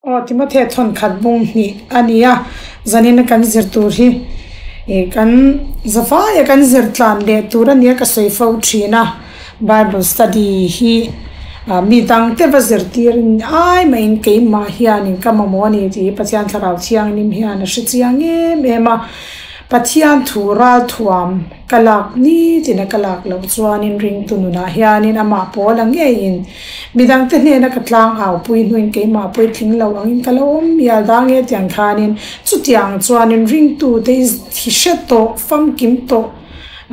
Aw Timothea thawn khat bung hnih a ni a, zanin a kan zir tur hi ih kan zavaia kan zir tlan leh tur a nia ka sawi fo thin a, Bible study hi ah mi dang te va zirtir ai mahin keimah hianin ka mamawh a ni tih hi Pathian Thlarau Thianghlim hian a hre chiang em em a. Pathian thu ralthuam ka lak nitin a ka lak loh chuanin ringtu nunah hianin amah pawl a ngeiin midangte hnena ka tlang au pui hnuin keimah puitling lo angin ka lo awm mial dang e tiang khanin chutiang chuanin ringtute i thi hre tawh famkim tawh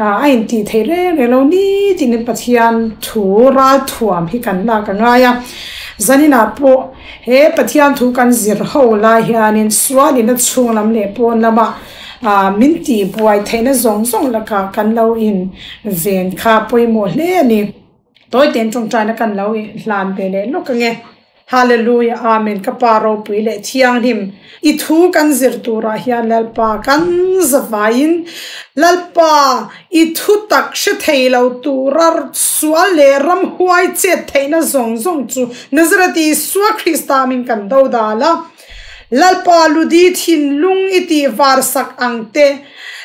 a intih theih reng reng lo nitinin Pathian thu ralthuam hi kan lak a ngai a, zaninah pawh he Pathian thu kan zir ho lai hianin sualin a chhung lam leh pawn lamah ah min tih buai theihna zawng zawng lakah kan lo in ven kha pawimawh hle a ni. Tawi ten tawngtaina kan lo hlan ve leh lawk ange. Hallelujah Amen ka pa ropui leh thianghlim i thu kan zir turah hian Lalpa kan zavaiin Lalpa i thu tak hre thei lo tura sual leh ramhuai chet theihna zawng zawng chu Nazareth Isua Krista min kan do dal a. Lalpa Ludi thinlung i tih var sak ang te,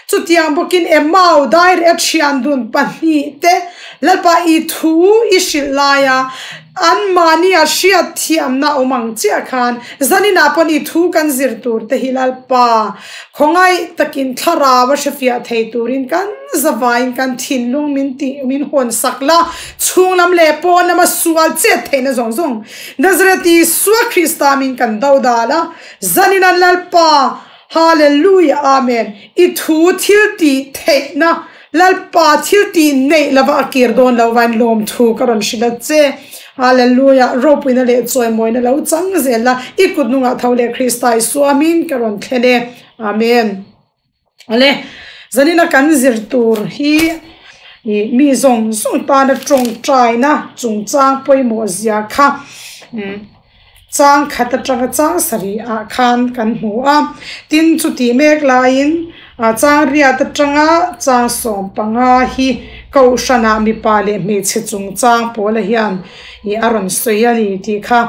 chutiang bawkin Emau daireh a thian dun pahnihte Lalpa i thu i hrilh laia anmahnia hriat thiamna awm ang chiah khan zaninah pawn i thu kan zir tur te hi Lalpa khawngaih takin thlarau a hrefiah thei turin kan zavaiin kan thinlung min tih min hawn sak la, chhunglam leh pawn lama sual chet theihna zawng zawng Nazareth Isua Krista min kan do dal a, zanin an Lalpa, Hallelujah Amen, i thu thil tih theihna Lalpa thil tih neih lova a kir dawn lo vain lawmthu ka rawn hrilh a che. Hallelujah, ropuina leh chawimawina lo chang zel la, i kut nungah tho leh Krista Isua min ka rawn thlen e. Amen. Ale, zanina kan zir tur hi ih mi zawng zawng tana tawngtaina chungchang pawimawh zia kha umm chang khat atanga chang sarih ah khan kan hmu a, tin chutih mek laiin ah chang riat atanga chang 15 hi kohhranah mipa leh hmeichhe chungchang pawla hian ih a rawn sawi a ni tih kha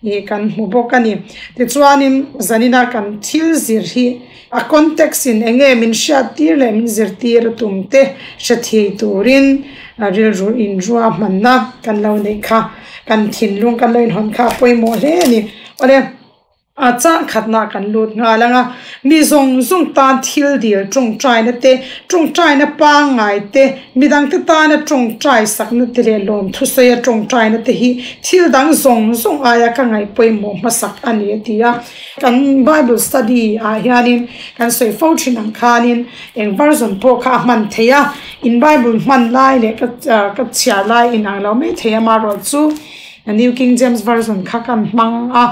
ih kan hmu bawk a ni. Tichuanin zanina kan thil zir hi. A context in enge min hriat tir leh min zirtir a tum te hre thei turin rilru in ruahmanna kan lo neih kha, kan thinlung kan lo inhawn kha a pawimawh hle a ni. Awle, a chang khatna kan lut nghal ang a, mi zawng zawng tan thil dil tawngtaina te, tawngtaina pangngai te, midangte tana tawngtai sakna te leh lawmthusawi a tawngtaina te hi thil dang zawng zawng aia ka ngaih pawimawh hmasak a ni a ti a. Kan Bible study ah hianin kan sawi fo thin ang khanin eng version pawh kha a hman theih a, in Bible hman lai leh ka ka chhiar lai inang lo mai thei a, amaherawhchu New King James Version kha kan hmang a,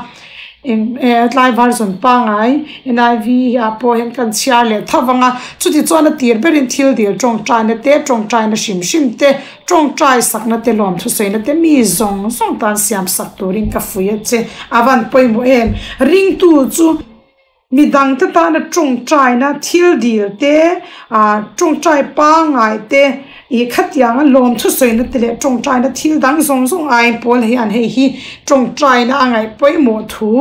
eng tlai version pangngai NIV ah pawh hian kan chhiar leh tho vang a, chuti chuan a tir berin thil dil tawngtaina te, tawngtaina hrim hrim te, Tawngtai sakna te lawm thusawiina te mi zawng zawng tan siam sak turin ka fui a che. A van pawimawh em? Ringtu chu midangte tana tawngtaina thil dil te, ah tawngtai pangngai te, ih khatianga lawm thusawiina te leh tawngtaina thil dang zawng zawng aiin pawl hian hei hi tawngtaina a ngaih pawimawh thu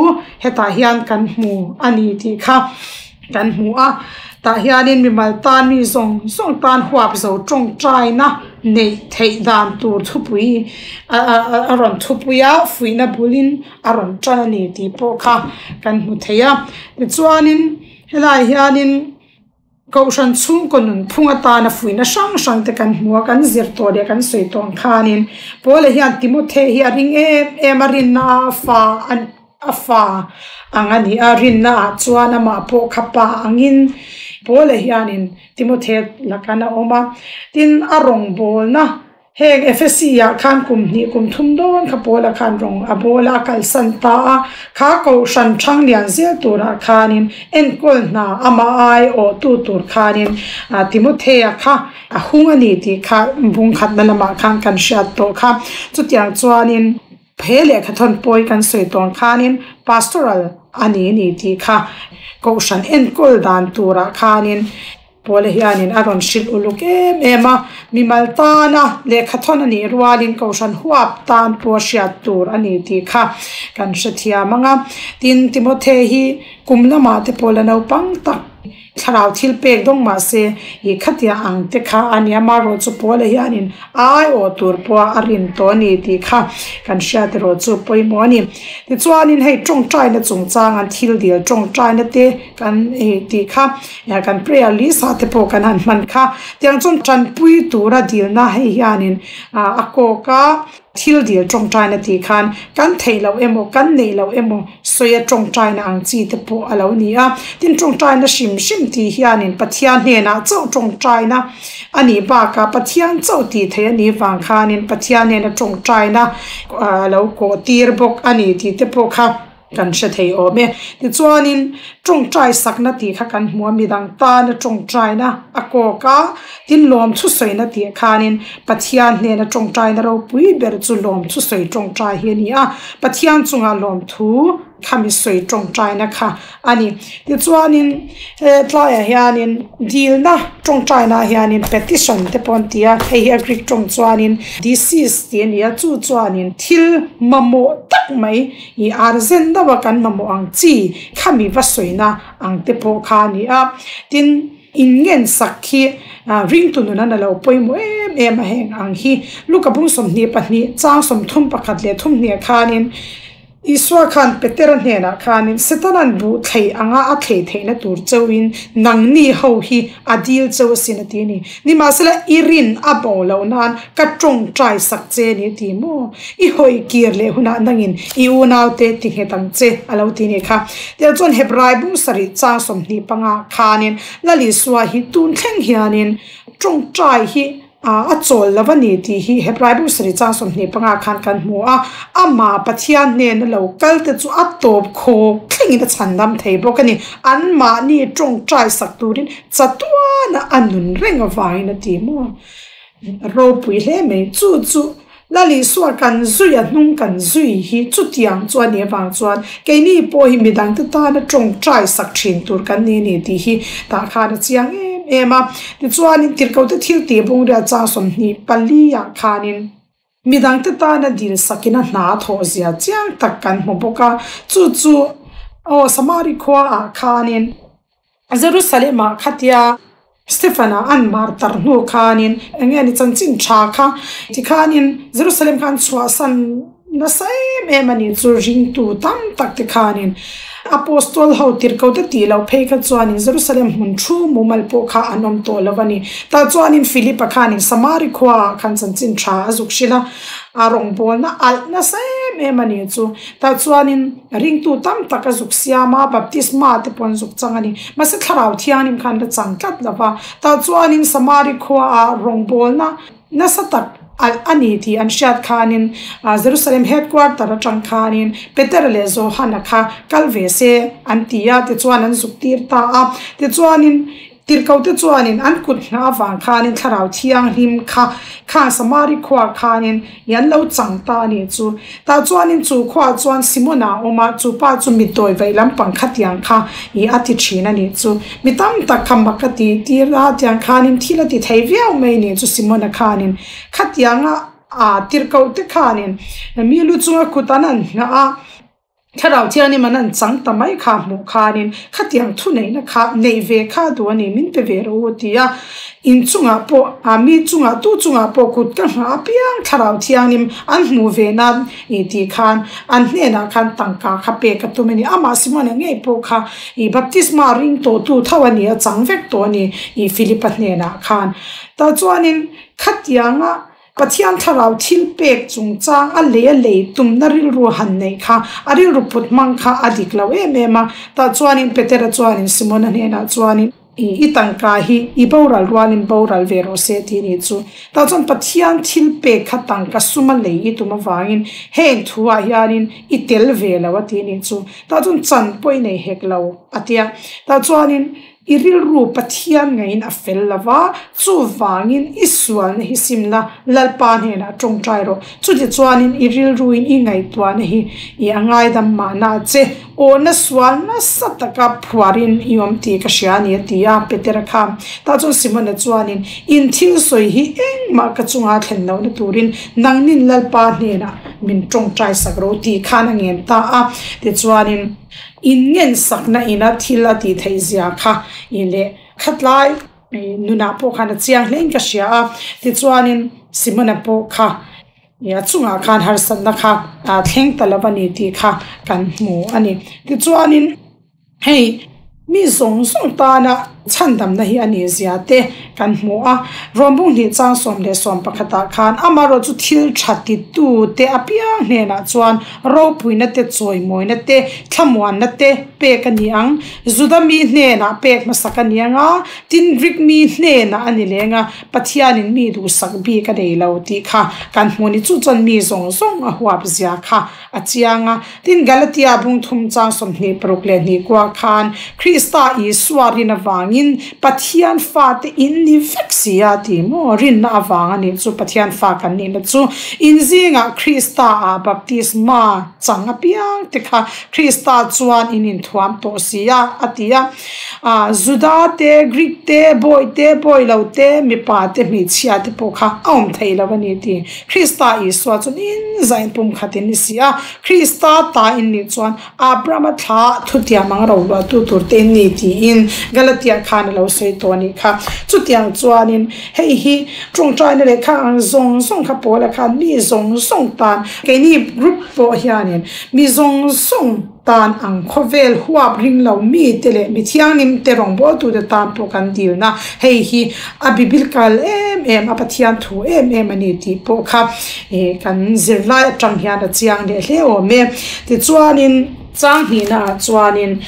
hetah hian kan hmu a ni tih kha. Kan hmu a, tah hianin mimal tan mi zawng zawng tan huap zo tawngtaina neih theih dan tur thupui a rawn thupui a, fuihna bulin a rawn tan a ni tih pawh kha kan hmu thei a. Tichuanin helaiah hianin Kohhran chhungkaw nunphung atana fuihna hrang hrang te kan hmu a, kan zir tawh leh kan sawi tawh ang khanin Paula hian Timothy hi a ring em em a, rinna a fa a. A fa ang a ni a, rinna ah chuan amah pawh kha pa angin Paula hianin Timothy lakan a awm a. Tin, a rawngbawlna heng Ephesi ah khan kum hnih kum thum dawn kha Paula khan rawng a bawl a, a kalsan ta a. Kha kohhran thang lian zel turah khanin enkawl hna amah aiawhtu tur khanin Timothea kha a hung a ni tih kha bungkhatna lamah khan kan hriat tawh kha. Chutiang chuanin. He lehkha thawn pawi kan sawi tawn khanin pastoral a ni ni tih kha kohhran enkawl dan turah khanin Paula hianin a rawn hrilh uluk em em a, mimal tana lehkha thawn a nih rualin kohhran huap tan pawh a hriat tur a ni tih kha kan hrethiam ang a. Tin, Timothe hi kum lamah te pawh la naupang tak thlarau thil pek dawng mah se ih khatia ang te kha a nia, amaherawhchu Paula hianin a aiawh tur pawh a rin tawh a ni tih kha kan hriat erawh chu pawimawh a ni. Tichuanin hei tawngtaina chungchang an thil dil tawngtaina te kan ih tih kha kan prayer list ah te pawh kan han hman kha tiang chuan tanpui tura dilna hei hianin ah a kawk a thil dil tawngtaina tih khan kan theih loh emaw kan neih loh emaw sawi a tawngtaina ang chi te pawh a lo ni a tin tawngtaina hrim hrim tih hianin Pathian hnenah chauh tawngtaina a nih bakah Pathian chauh tih theih a nih vang khanin Pathian hnena tawngtaina ah a lo kawh tir bawk a ni tih te pawh kha. Kan hre thei awm e. Tichuanin tawngtai sakna tih kha kan hmu a, midang tana tawngtaina a kawk a, tin lawmthu sawina tih khanin Pathian hnena tawngtaina ropui ber chu lawmthu sawi tawngtai hi a ni a, Pathian chunga lawmthu khami sawi tawngtaina kha a ni. Tichuanin he tlaiah hianin dilna tawngtaina hianin petition te pawh an ti a, hei hi a Greek tawng chuanin disease tih a ni a, chu chuanin thil mamawh tak mai I arzen deuh a kan mamawh ang chi khami va sawina ang te pawh kha a ni a. Tin, in ngen sak khi ringtu nun an alo pawimawh em em a heng ang hi. Luka bung 22 chang 31 leh thumhnih khanin Isua khan Petera hnenah khanin Setanan buh thlei anga a thlei theihna tur chauhin nangni ho hi a dil chauh asin a ti a ni. Nimahsela i rin a bo loh nan ka tawngtai sak che a ni a ti maw? I hawi kir leh hunah nangin i unaute ti nghet ang che a lo ti a ni kha. Tiang chuan Hebrai bung sarih chang 25 khanin Lal Isua hi tun thleng hianin tawngtai hi a chawl lo a ni tih hi Hebrai bung sarih chang 25 khan kan hmu a. Amah Pathian hnena lo kal te chu a tawp khawk thlengin a chhandam thei bawk a ni. Anmahni tawngtai sak turin chatuana a nun reng avangin a ti maw? Ropui hle mai. Chu chu Lal Isua kan zui a hnung kan zui hi chutiang chu a nih avang chuan keini pawh hi midangte tana tawngtai sak thin tur kan ni a ni tih hi tah khan a chiang em em a. Tichuanin tirhkohte thil tih bungriat chang 24 ah khanin midangte tana dil sakin a hna a thawh zia chiang tak kan hmu bawk a. Chu chu aw Samari khua ah khanin Jerusalem ah khatia Stephen-a an mar tar hnu khanin eng nge ni chanchin tha kha tikhanin Jerusalem khan chhuahsan nasa em em a ni chu ringtu tam tak te khanin Apostol ho tirhko te tih loh phei kha chuanin Jerusalem hmun thu mumal pawh kha an awm tawh lo a ni. Tah chuanin Philip-a khanin Samari khuaah khan chanchin tha a zuk hrilh a, a rawngbawlna alh nasa em em a ni chu. Tah chuanin ringtu tam tak a zuk siam a, baptisma te pawh an zuk chang a ni. Mahse thlarau thianghlim khan la chang tlat lo va. Tah chuanin Samari khuaah rawngbawlna nasa tak alh a ni tih an hriat khanin Jerusalem headquarter atang khanin Petera leh Johana kha kal ve se an ti a, tichuan an zuk tir ta a. Tichuanin Tirhkohte chuanin an kut hna avang khanin Thlarau Thianghlim kha khang Samari khuaah khanin i an lo chang ta a nih chu. Tah chuanin chu khuaah chuan Simona a awm a, chu pa chu mitdawi vaih lampang khatiang kha i a ti thin a nih chu. Mi tam tak kha mak a ti tir a, tiang khanin thil a ti thei viau mai a nih chu Simona khanin khatianga a tirhkohte khanin mi lu chunga kut an han nghah a. Thlarau Thianghlim an han chang ta mai kha hmuh khanin khatiang thuneihna kha neih ve kha duh a ni, min pe ve rawh u a ti a. In chungah pawh, a mi chungah tu chungah pawh kut ka nghah apiang Thlarau Thianghlim an hmuh ve nan i tih khan an hnenah khan tangka kha pek a tum a ni. Amah Simona ngei pawh kha i baptisma ring tawhtu tho a ni a, chang vek tawh a ni i Philipa hnenah khan. Tah chuanin khatianga Pathian thlarau thil pek chungchang a lei a lei tumna rilru han neih kha a rilru put hmang kha a dik lo em em a. Tah chuanin Petera chuanin Simona hnenah chuanin i tangka hi i boral rualin boral ve rawh se tih a nih chu. Tah chuan Pathian thil pek kha tangka suma lei i tum avangin heng thuah hianin i tel ve lo a tih a nih chu. Tah chuan chan pawh i nei hek lo a tia. Tah chuanin. I rilru Pathian ngaiin a fel lo va, chuvangin i sualna hi simna Lalpa hnenah tawngtai rawh. Chutichuanin i rilruin i ngaihtuahna hi i a ngaidam mahna che. Awhna sual nasa taka phuarin i awm tih ka hria a ni, a ti a. Petera kha tah chuan Simona chuanin, In thil sawi hi engmah ka chunga thlen lohna turin nangnin Lalpa hnenah min tawngtai sak rawh tih khan a ngen ta a. Tichuanin. In ngensakna ina thil a tih theih zia kha i leh khatlai nunah pawh khan a chiang hlein ka hria a, tichuanin Simona pawh kha a chungah khan harsatna kha a thleng ta lo a ni tih kha kan hmu a ni. Tichuanin hei mi zawng zawng tana Chhandamna hi a nih zia te kan hmu a, Rawmbung hnih chang 11 ah khan amaherawh chu thil tha titu te apiang hnenah chuan ropuina te, chawimawina te, thlamuanna te pek a ni ang. Juda mi hnenah pek hmasak a ni ang a, tin Greek mi hnenah a ni leng a, Pathianin mi duhsak bik a nei lo tih kha kan hmu ni. Chu chuan mi zawng zawng a huap zia kha a chiang a. Tin, Galatia bung thum chang 26 leh hnih kua khan Krista Isua rin avangin Pathian fate in ni vek si a ti maw? Rinna avang a nih chu Pathian fa kan nihna chu. In zingah Krista ah baptisma chang apiang te kha Krista chuan in inthuam tawh si a, a ti a. A, Juda te, Greek te, bawi te, bawi lo te, mipa te, hmeichhia te pawh kha a awm thei lo a ni ti. Krista Isua chuan in zain pumkhat in ni si a, Krista ta in nih chuan Abrahama thla thutiam ang ro luahtu tur te in ni tiin Galatia khan a lo sawi tawh a nih kha. Chutiang chuanin hei hi tawngtaina lehkha ang zawng zawng kha Paula khan mi zawng zawng tan, keini group pawh hianin mi zawng zawng, Tan ang khawvel huap ring lo mi te leh mi thianghlim te rawngbawltute tan pawh kan dilna hei hi a biblical em em a Pathian thu em em a ni tih pawh kha ih kan zirlai atang hian a chiang leh hle awm e. Tichuanin chang hnihna ah chuanin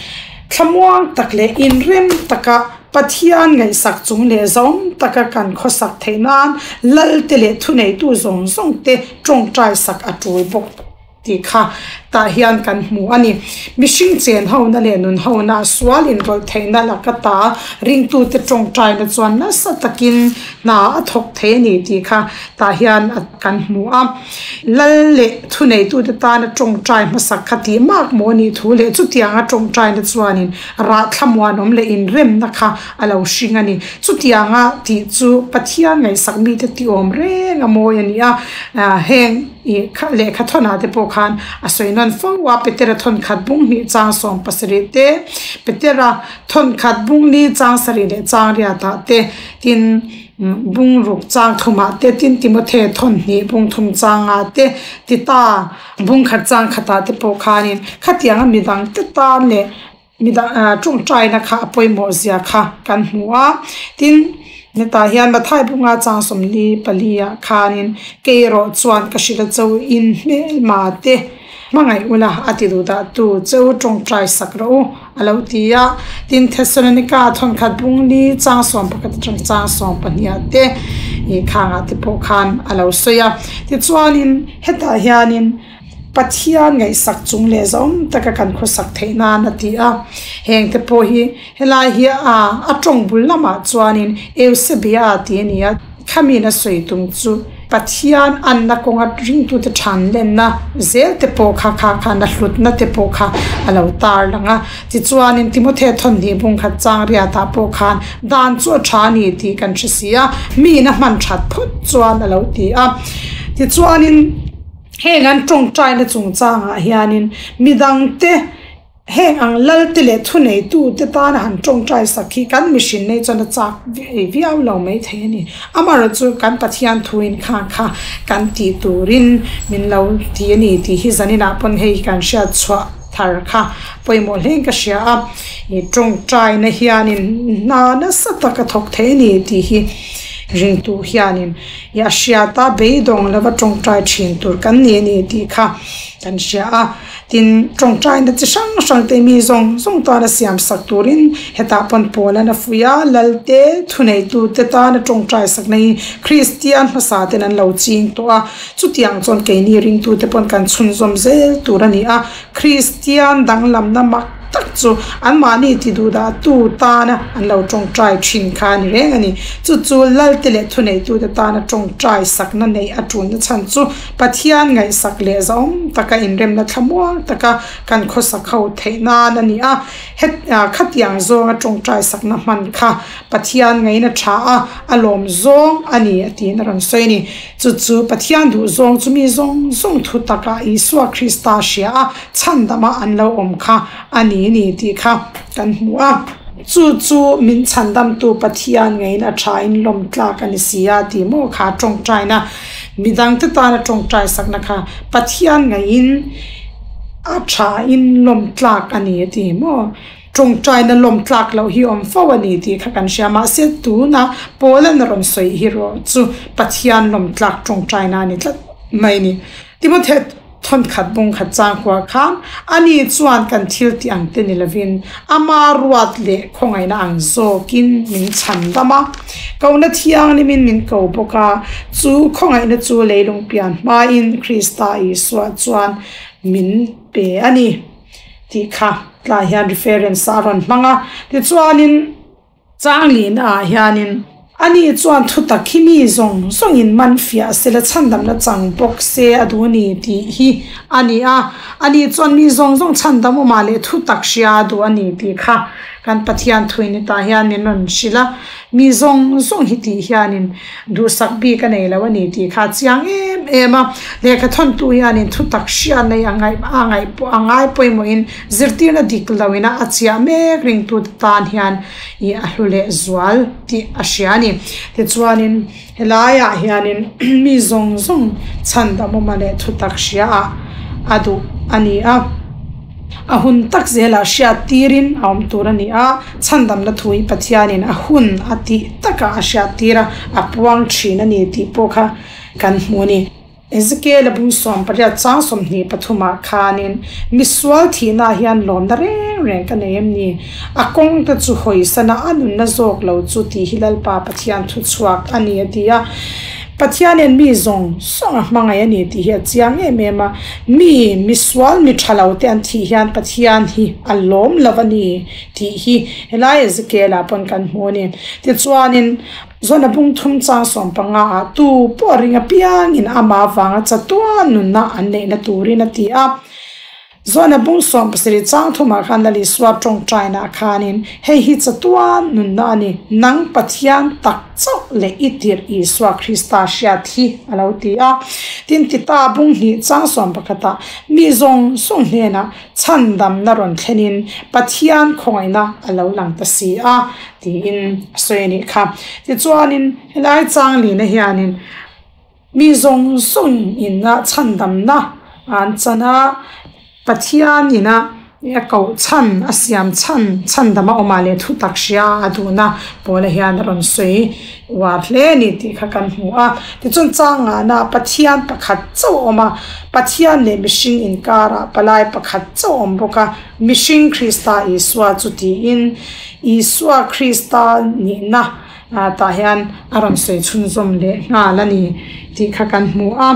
thlamuang tak leh inrem taka Pathian ngaihsak chung leh zawng taka kan khawsak theih nan lal te leh thuneitu zawng zawng te tawngtai sak a tul bawk. Tih kha tah hian kan hmu a ni. Mihring chen hona leh nun hona sual inrawlh theihna laka ta ringtute tawngtaina chuan nasa takin hna a thawk thei a ni tih kha tah hian kan hmu a. Lal leh thuneitute tana tawngtai hmasak kha tih mak maw nih thu leh chutianga tawngtaina chuanin rah thlamuanawm leh inremna kha a lo hring a ni. Chutianga tih chu Pathian ngaihsak mite tihawm reng a mawi a ni a, heng. Ih kha lehkha thawnah te pawh khan a sawi nawn fo a, Petera thawn khat bung hnih chang 17 te, Petera thawn khat bung li chang sarih leh chang riatah te, tin bung ruk chang thumah te, tin Timothe thawn hnih bung thum changah te, Tita bung khat chang khatah te pawh khanin khatianga midang te tan leh Midang tawngtaina kha a pawimawh zia kha kan hmu a, tin hetah hian Mathai bunga chang 44 ah khanin kei erawh chuan ka hrilh a cho in hmelma te hmangaih ula a ti duh dah tu cheu tawngtai sak rawh u a lo ti a, tin Thessalonica thawnkhat bung li chang 11 atang chang 12 ah te ih khangah te pawh khan a lo sawi a, tichuanin hetah hianin. Pathian ngaihsak chung leh zawm taka kan khawsak theih nan a ti a, heng te pawh hi helai hi a a tawng bul lamah chuanin Eusebia tih a ni a, khamiin a sawi tum chu Pathian anna kawnga ringtute than lenna zel te pawh kha kha khan a hlutna te pawh kha a lo tar lang a, tichuanin Timothe thawmhnih bungkhat chang riatah pawh khan dan chu a tha a ni tih kan hre si a, miin a hman that phawt chuan a lo ti a, tichuanin. Heng an tawngtaina chungchangah hianin midangte heng ang lalte leh thuneitute tana han tawngtai sak hi kan mihring nei chuan a chak viau lo mai thei a ni. Amaherawhchu kan Pathian thuin kha kha kan tih turin min lo ti a ni tih hi zaninah pawn hei kan hriat chhuah thar kha pawimawh hlein ka hria a. Ih tawngtaina hianin hna nasa tak a thawk thei a ni tih hi ringtu hianin I a hriat a, beidawng lova tawngtai thin tur kan ni a ni tih kha kan hria a. Tin, tawngtaina chi hrang hrang te mi zawng zawng tana siam sak turin hetah pawn pawl an a fuih a, Lalte thuneitu te tana tawngtai sakna hi Kristian hmasa ten an lo ching tawh a. Chutiang chuan keini ringtu te pawn kan chhunzawm zel tur a ni a, Kristian danglamna mak. tak chu anmahni tiduhdahtu tana an lo tawngtai thin kha a ni reng a ni. Chu chu Lalte leh thuneitute tana tawngtai sakna neih a tulna chhan chu Pathian ngaihsak leh zahawm taka inremna thlamuang taka kan khawsak ho theih nan a ni a. Het khatiang zawnga tawngtai sakna hman kha Pathian ngaihna tha a, a lawm zawng a ni a tiin a rawn sawi a ni. Chu chu Pathian duh zawng chu mi zawng zawng thu taka Isua Krista hria a, chhandama an lo awm kha a ni ni tih kha kan hmu a. Chu chu min chhandamtu Pathian ngeiin a thain lawm tlak a ni si a tih maw kha tawngtaina, midangte tana tawngtai sakna kha Pathian ngeiin a thain lawm tlak a ni a ti maw. Tawngtaina lawm tlak loh hi awm fo a ni tih kha kan hria mahse tuna Paula'n a rawn sawi hi erawh chu Pathian lawm tlak tawngtaina a ni tlat mai a ni. Timothy Thawnkhat bungkhat changkua khan ani chuan kan thil tih ang te ni lovin ama ruat leh khawngaihna ang zawkin min chhan dam a. Kohna thianghlimin min ko bawk a, chu khawngaihna chu leilung pian hmain Krista Isua chuan min pe a ni tih kha tlai hian reference a rawn hmang a. Tichuanin. Changlina ah hianin ani chuan thutak hi mi zawng zawngin man fiah sela chhandamna chang bawk se a duh a ni tih hi a ni a. Ani chuan mi zawng zawng chhandam awmah leh thutak hria a duh a ni tih kha kan Pathian thuin hetah hian min rawn hrilh a. Mi zawng zawng hi tih hianin duhsak bik a nei lo a ni tih kha a chiang em em a. Lehkha thawntu hianin thutak hriatna hi a ngaih a ngaih a ngai pawimawhin Zirtirna dik loina a chiah mek ringtute tan hian ih a hlu leh zual tih a hria a ni. Tichuanin helaiah hianin mi zawng zawng chhandam awma leh thutak hria ah a duh a ni a. A hun tak zelah hriat tirin a awm tur a ni a, chhandamna thu hi Pathianin a hun a tih takah a hriat tir a, a puang thin a ni tih pawh kha kan hmu a ni. Ezekiel-a bung 18 chang 23 ah khanin, Misual thihnaah hian lawmna reng reng ka nei em ni? A kawng te chu hawisana a nunna zawk lo chu tih hi Lalpa Pathian thuchhuak a ni a ti a. Pathianin mi zawng zawng a hmangaih a ni tih hi a chiang em em a. Mi, misual mi tha lo te an thih hian Pathian hi a lawm lo a ni tih hi helai Ezekiel-ah pawn kan hmu a ni. Tichuanin, Zawn a bung thum chang 15 ah tu pawh ring apiangin amah avanga chatuan nunna an neihna turin a ti a. Zawn a bung 17 chang thumah khan Lal Isua tawngtaina khanin hei hi chatuan nunna a ni, nang Pathian tak chauh leh i tirh Isua Krista hriat hi a lo ti a. Tin Tita bung hnih chang 11 ah mi zawng zawng hnenah chhandamna rawn thlenin Pathian khawngaihna a lo lang ta si a. Tiin a sawi a nih kha. Tichuanin helai changlina hianin mi zawng zawng ina chhandamna an chan a, Pathian ina a koh chhan, a siam chhan, chhandam a awmah leh thutak hria a duhna pawlah hian a rawn sawi uar hle a ni tih kha kan hmu a. Tichuan changahna Pathian pakhat chauh a awm a, Pathian leh mihring inkarah palai pakhat chauh a awm bawk a, Mihring Krista Isua chu tiin Isua Krista nihna tah hian a rawn sawi chhunzawm leh nghal a ni tih kha kan hmu a.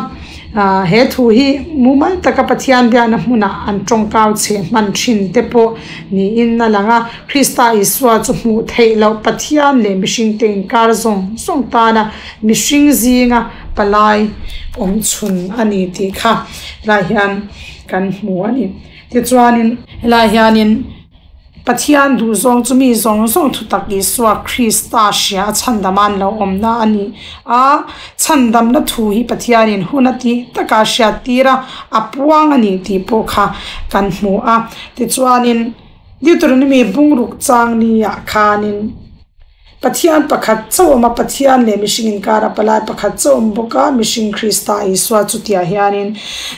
He thu hi mumal taka Pathian biakna hmunah an tawngkau chhe hman thin te pawh niin a lang a. Krista Isua chu hmuh theih loh Pathian leh mihringte inkar zawng zawng tana mihring zinga palai awm chhun a ni tih kha helai hian kan hmu a ni. Tichuanin helai hianin. Pathian duhzawng chu mi zawng zawng thutak Isua Krista hria a chhandam an lo awmna a ni a. Chhandamna thu hi Pathianin hun a tih taka a hriattir a, a puang a ni tih pawh kha kan hmu a. Tichuanin Deuteronomy bungruk chang niah khanin Pathian pakhat chauh awm a, Pathian leh mihring inkara palai pakhat chauh awm bawk a, mihring Krista Isua chutiah hianin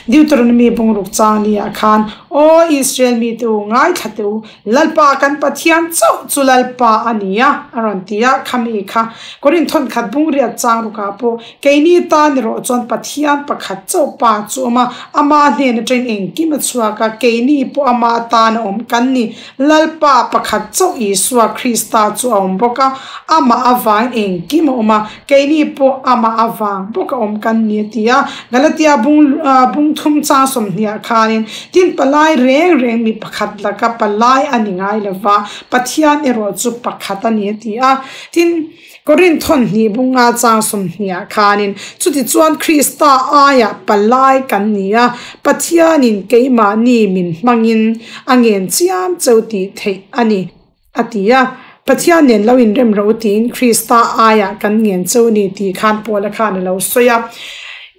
Deuteronomy bungruk chang niah khan, Aw Israel mite u, ngaithla teh u, Lalpa kan Pathian chauh chu Lalpa a ni a, a rawn ti a, khami kha Korinth thawnkhat bungriat chang rukah pawh Keini tan erawh chuan Pathian pakhat chauh Pa chu awm a, Ama hnen atangin engkim a chhuak a, keini pawh Ama tan a awm kan ni. Lalpa pakhat chauh Isua Krista chu a awm bawk a, Amah avangin engkim a awm a, keini pawh Amah avang bawk a awm kan ni a ti a. Galatia bung bung thum chang 20 ah khanin tin palai. Palai reng reng mi pakhat laka palai a ni ngai lo va, Pathian erawh chu pakhat a ni a ti a. Tin, Korinth hnih bunga chang sawmhnih ah khanin, Chutichuan Krista aiah palai kan ni a, Pathianin keimahni min hmangin a ngen chiam cheu tih theih a ni, a ti a. Pathian nen lo inrem ro tiin Krista aiah kan ngen cheu ni tih khan Paula khan a lo sawi a.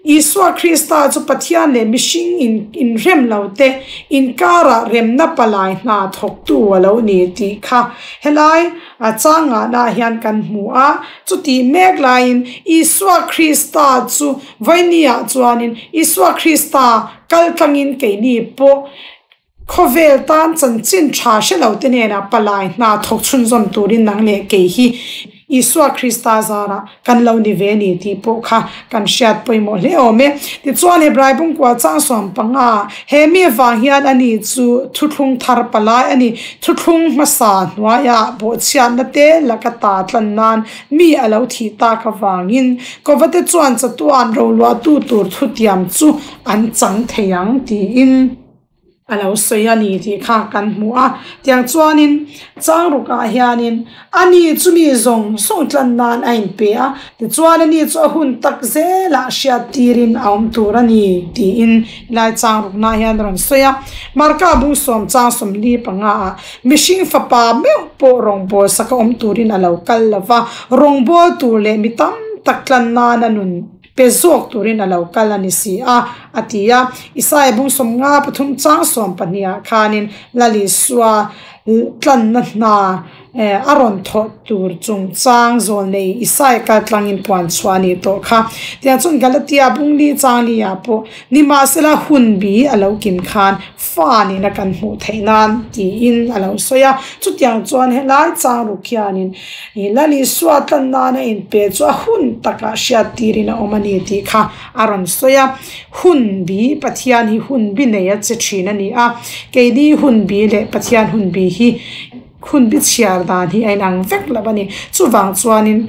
Isua Krista chu Pathian leh mihring in inrem lo te inkarah remna palai hna thawktu a lo ni tih kha helai a changahna hian kan hmu a. Chutih mek laiin Isua Krista chu vawinia chuanin Isua Krista kaltlangin keini pawh Khawvel tan chanchin tha hre lo te hnenah palai hna thawk chhunzawm turin nang leh kei hi Isua Krista zarah kan lo ni ve ni tih pawh kha kan hriat pawimawh hle awm e. Tichuan Hebrai bungkua chang 15 he mi avang hian ani chu thuthlung thar palai a ni. Thuthlung hmasa hnuaiah bawhchhiatna te laka ta tlan nan mi a lo thih tak avangin Kovate chuan chatuan roluahtu tur thutiam chu an chang thei ang tiin a lo sawi a ni tih kha kan hmu a. Tiang chuanin changrukah hianin ani chu mi zawng zawng tlan nan a inpe a, tichuan ani chu a hun tak zelah hriat tirin a awm tur a ni tiin helai changrukna hian a rawn sawi a. Marka bung sawm chang 45 ah mihring fapa meuh pawh rawngbawl saka awm turin a lo kal lo va, rawngbawl tur leh mi tam tak tlan nan a nun Pe zawk turin a lo kal a ni si a, a ti a. Isaia bung 53 chang 12 ah khanin Lal Isua tlanna hna a rawn thawh tur chungchang zawlnei Isaia kal tlangin puan chhuah a nih tawh kha. Tiang chuan Galatia bung li chang li ah pawh nimahsela hun bi a lo kim khan fa nihna kan hmuh theih nan tiin a lo sawi a. Chutiang chuan helai chang ruk hianin Lal Isua tlan nana inpe chu a hun takah hriat tirin a awm a ni tih kha a rawn sawi a. Hun bi, Pathian hi hun bi nei a che thin a ni a. Keini hun bi leh Pathian hun bi hi hun bi chhiar dan hi a inang vek lo a ni. Chuvang chuanin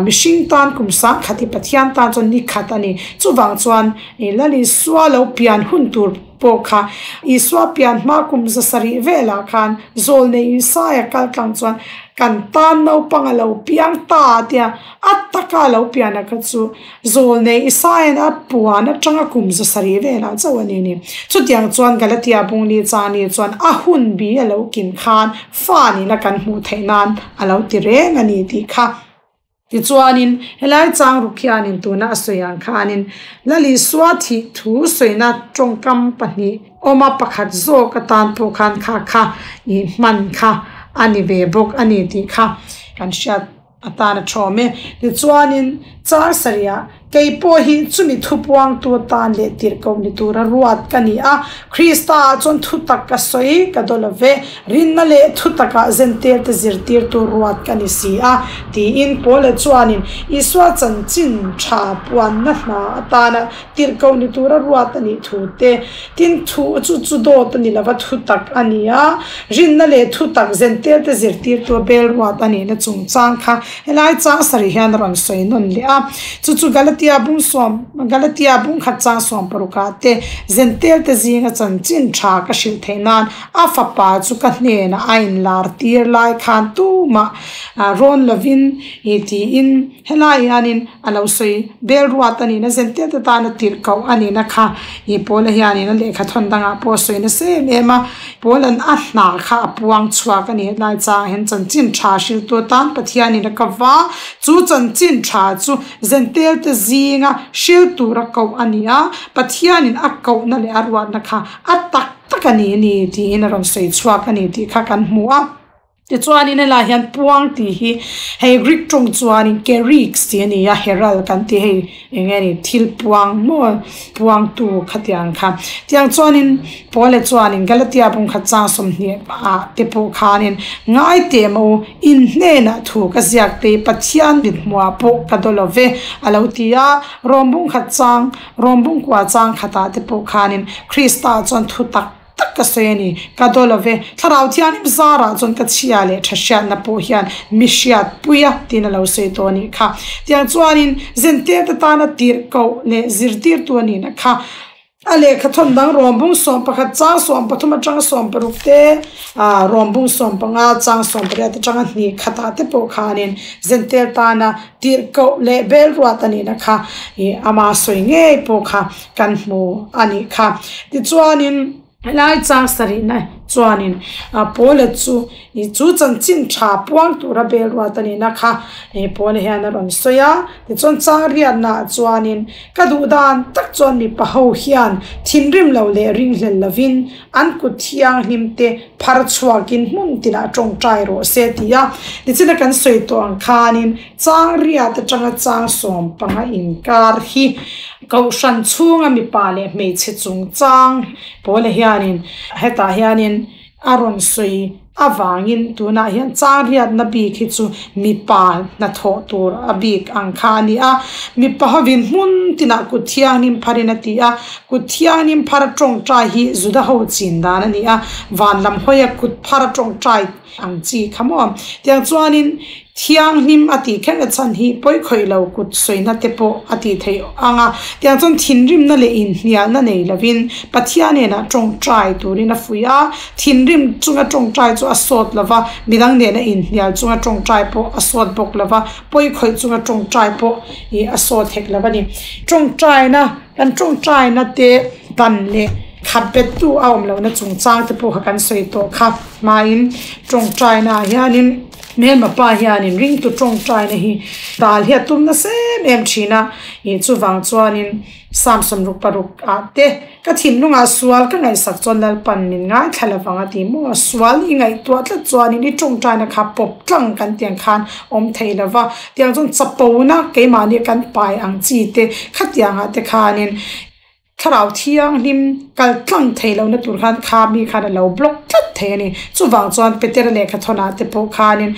mihring tan kum sang khat hi Pathian tan chuan ni khat a ni. Chuvang chuan Lal Isua lo pian hun tur pawh kha Isua pian hma kum 700 velah khan zawlnei Isaia kal tlang chuan kan tan naupang a lo piang ta a tia, a taka a lo pian a kha chu zawlnei Isaia'n a puan atanga kum 700 velah chauh a ni ni. Chutiang chuan Galatia bungli chani chuan a hun bi a lo kim khan fa nihna kan hmuh theih nan a lo ti reng a ni tih kha. Tichuanin, helai chang ruk hianin tuna a sawi ang khanin Lal Isua thih thu sawina tawngkam pahnih awma pakhat zawk atan pawh khan kha kha ih hman kha a ni ve bawk a ni tih kha kan hriat atan a thawm e. Tichuanin, chang sarihah Kei pawh hi chumi thupuangtu atan leh tirhkoh ni tura ruat ka ni a, Krista ah chuan thutak ka sawi ka daw lo ve, rinna leh thutakah zentelte zirtirtu ruat ka ni si a, tiin Paula chuanin Isua chanchin tha puanna hna atana tirhkoh ni tura ruat a nih thu te, tin thu chu chu dawt a ni lova thutak a ni a, rinna leh thutak zentelte zirtirtu a bel ruat a nihna chungchang kha Helai chang sarih hian a rawn sawi nawn leh a, chu chu Galatia bung sawm, Galatia bung khat chang 60 ah te Zentel te zinga chanchin tha ka hrilh theih nan a fapa chu ka hnenah a inlar tir lai khan tumah rawn lovin i tiin helai hianin a lo sawi bel ruat a nihna Zentel te tana tirh koh a nihna kha i Paula hianin a lehkha thawn dangah pawh a sawi nasa em em a. Paula'n a hna kha a puang chhuak a ni. Helai changah hian chanchin tha hriltu atan Pathianin a ka va. Chu chanchin tha chu Zentelte zinga hril tura koh a ni a, Pathianin a kohna leh a ruatna kha a tak tak a ni a ni tiin a rawn sawi chhuak a ni tih kha kan hmu a. Tichuanin helaiah hian puang tih hi hei Greek tawng chuanin Keryx tih a ni a, herald kan tih hei eng nge ni thil puang maw puangtu khatiang kha. Tiang chuanin Paula chuanin Galatia bung khat chang 20 ah te pawh khanin ngai teh maw u, in hnenah thu ka ziak te Pathian mithmuah pawh ka daw lo ve a lo ti a, Rom bung khat chang Rom bung kua chang khatah te pawh khanin Krista chuan thu tak tak ka sawi a ni. Ka daw lo ve. Thlarau Thianghlim zarah chuan ka chhia leh tha hriatna pawh hian mi hriat pui a tiin a lo sawi tawh a nih kha. Tiang chuanin Zentelte tana tirhkoh leh zirtirtu a nihna kha. A lehkha thawn dang Rom bung 11 chang 13 atanga 16 te, Rom bung 15 chang 18 atanga hnih khatah te pawh khanin Zentel tana tirhkoh leh bel ruat a nihna kha ama sawi ngei pawh kha kan hmu a nih kha. Tichuanin. Helai chang sarihna chuanin Paula chu chu chanchin tha puang tura bel ruat a nihna kha Paula hian a rawn sawi a. Tichuan chang riatnaah chuanin ka duh dan tak chuan mipa ho hian thinrim lo leh ringhlel lovin an kut thianghlim te phar chhuakin hmun tinah tawngtai rawh se ti a. Tichina kan sawi tawh ang khanin chang riat atanga chang 15 inkar hi Kohhran chhunga mipa leh hmeichhe chungchang Paula hianin hetah hianin a rawn sawi avangin tunah hian chang riatna bik hi chu mipa hnathawh tur a bik ang kha a ni a. Mipa hovin hmun tinah kut thianghlim pharin a ti a, kut thianghlim phar tawngtai hi Juda ho chin dan a ni a, van lam hawia kut phar tawngtai ang chi kha maw? Tiang chuanin thianghlim a tih kher na chhan hi pawi khawih lo kut sawina te pawh a tih theih ang a. Tiang chuan thinrimna leh inhnialna nei lovin Pathian hnenah tawngtai turin a fuih a, thinrim chunga tawngtai chu a sawt lo va, midang nena inhnial chunga tawngtai pawh a sawt bawk lo va, pawi khawih chunga tawngtai pawh ih a sawt hek lo a ni. Tawngtaina, kan tawngtaina te dan leh khat bettu a awm lohna chungchang te pawh kha kan sawi tawh kha hmain tawngtaina ah hianin hmelma pa hianin ringtu tawngtaina hi dal hi a tum nasa em em thin a ih chuvang chuanin Samson ruk paruk ah te ka thinlungah sual ka ngaihsak chuan Lalpan min ngaithla lovang a ti maw sual i ngaihtuah tlat chuanin i tawngtaina kha pawp tlang kan tiang khan awm thei lova tiang chuan chapona keimahni kan pai ang chi te khatiangah te khanin. Thlarau Thianghlim kal tlang thei lohna tur khan kha mi khan a lo block tlat thei a ni. Chuvang chuan Petera lehkha thawnah te pawh khanin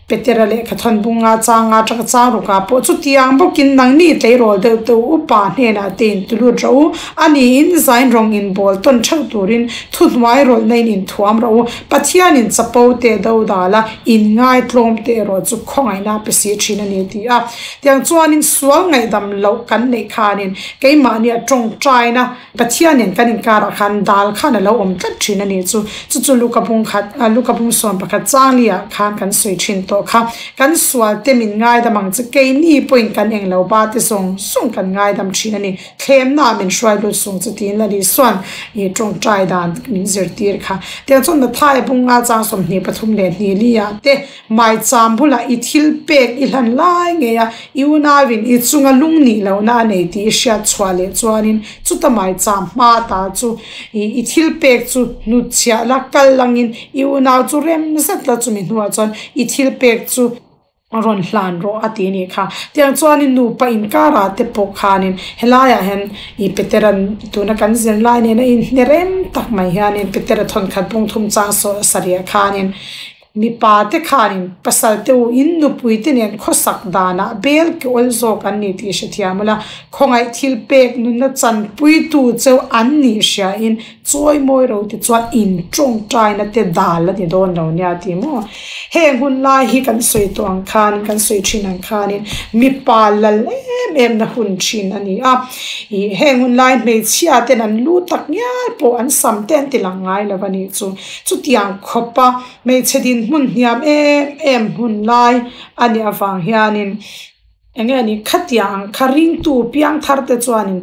Petera lehkha thawn bunga changa atanga chang rukah pawh chutiang bawkin nangni tleirawl deuh te u upa hnenah te in tulut rawh u, a niin zain rawng in bawl tawn theuh turin thuhnuai rawlhna in inthuam rawh u, Pathianin chapo te do dal a, in ngaitlawm te erawh chu khawngaihna a pe si thin a ni ti a. Tiang chuanin sual ngaihdam loh kan neih khanin keimahnia tawngtaina Pathianin kan inkarah khan dal khan a lo awm tlat thin a nih chu. Chu chu Luka bung khat, Luka bung 11 changli-ah khan kan sawi thin tawh kha. Kan sual te min ngaidam ang che, keini pawhin kan eng lo ba te zawng zawng kan ngaidam thin a ni. Thlemna min hruai lut sung chu tiin la Lisuan i tawngtai dan min zirtir kha. Tiang chuan Matthai bung nga chang 23 leh hnih li-ah te Maicham bulah i thil pek i hlan lai ngei a, i unauin i chunga lung nih lohna a nei tih i hriat chhuah leh chuanin chuta maicham hma ta chu i thil pek chu hnutchhiah la kal langin i unau chu rem zet la chumi hnuah chuan i thil pek chu rawn hlan rawh a ti a nih kha. Tiang chuanin nupa inkarah te pawh khanin helaiah hian i Petera'n tuna kan zirlai nena inhne rem tak mai hianin Petera thawnkhat bung thum chang sarih ah khanin Mipa te khanin pasal te u in nupui te nen khawsak danah bel ke awl zawk an ni tih hrethiam ula, khawngaih thil pek nunna chanpuitu cheu an nih hriain chawi mawi ro te chuan in tawngtaina te dal a ni dawn lo nia ti maw? Heng hun lai hi kan sawi tawh ang khanin, kan sawi thin ang khanin mipa lal em em na hun thin a ni a. Ih heng hun lai hmeichhia ten an lu tak ngial pawh an sam te an ti lang ngai lo a nih chu. Chutiang khawpa hmeichhe dinhmun hniam em em hun lai a nih avang hianin eng nge ni khatiang ang kha ringtu piang thar te chuanin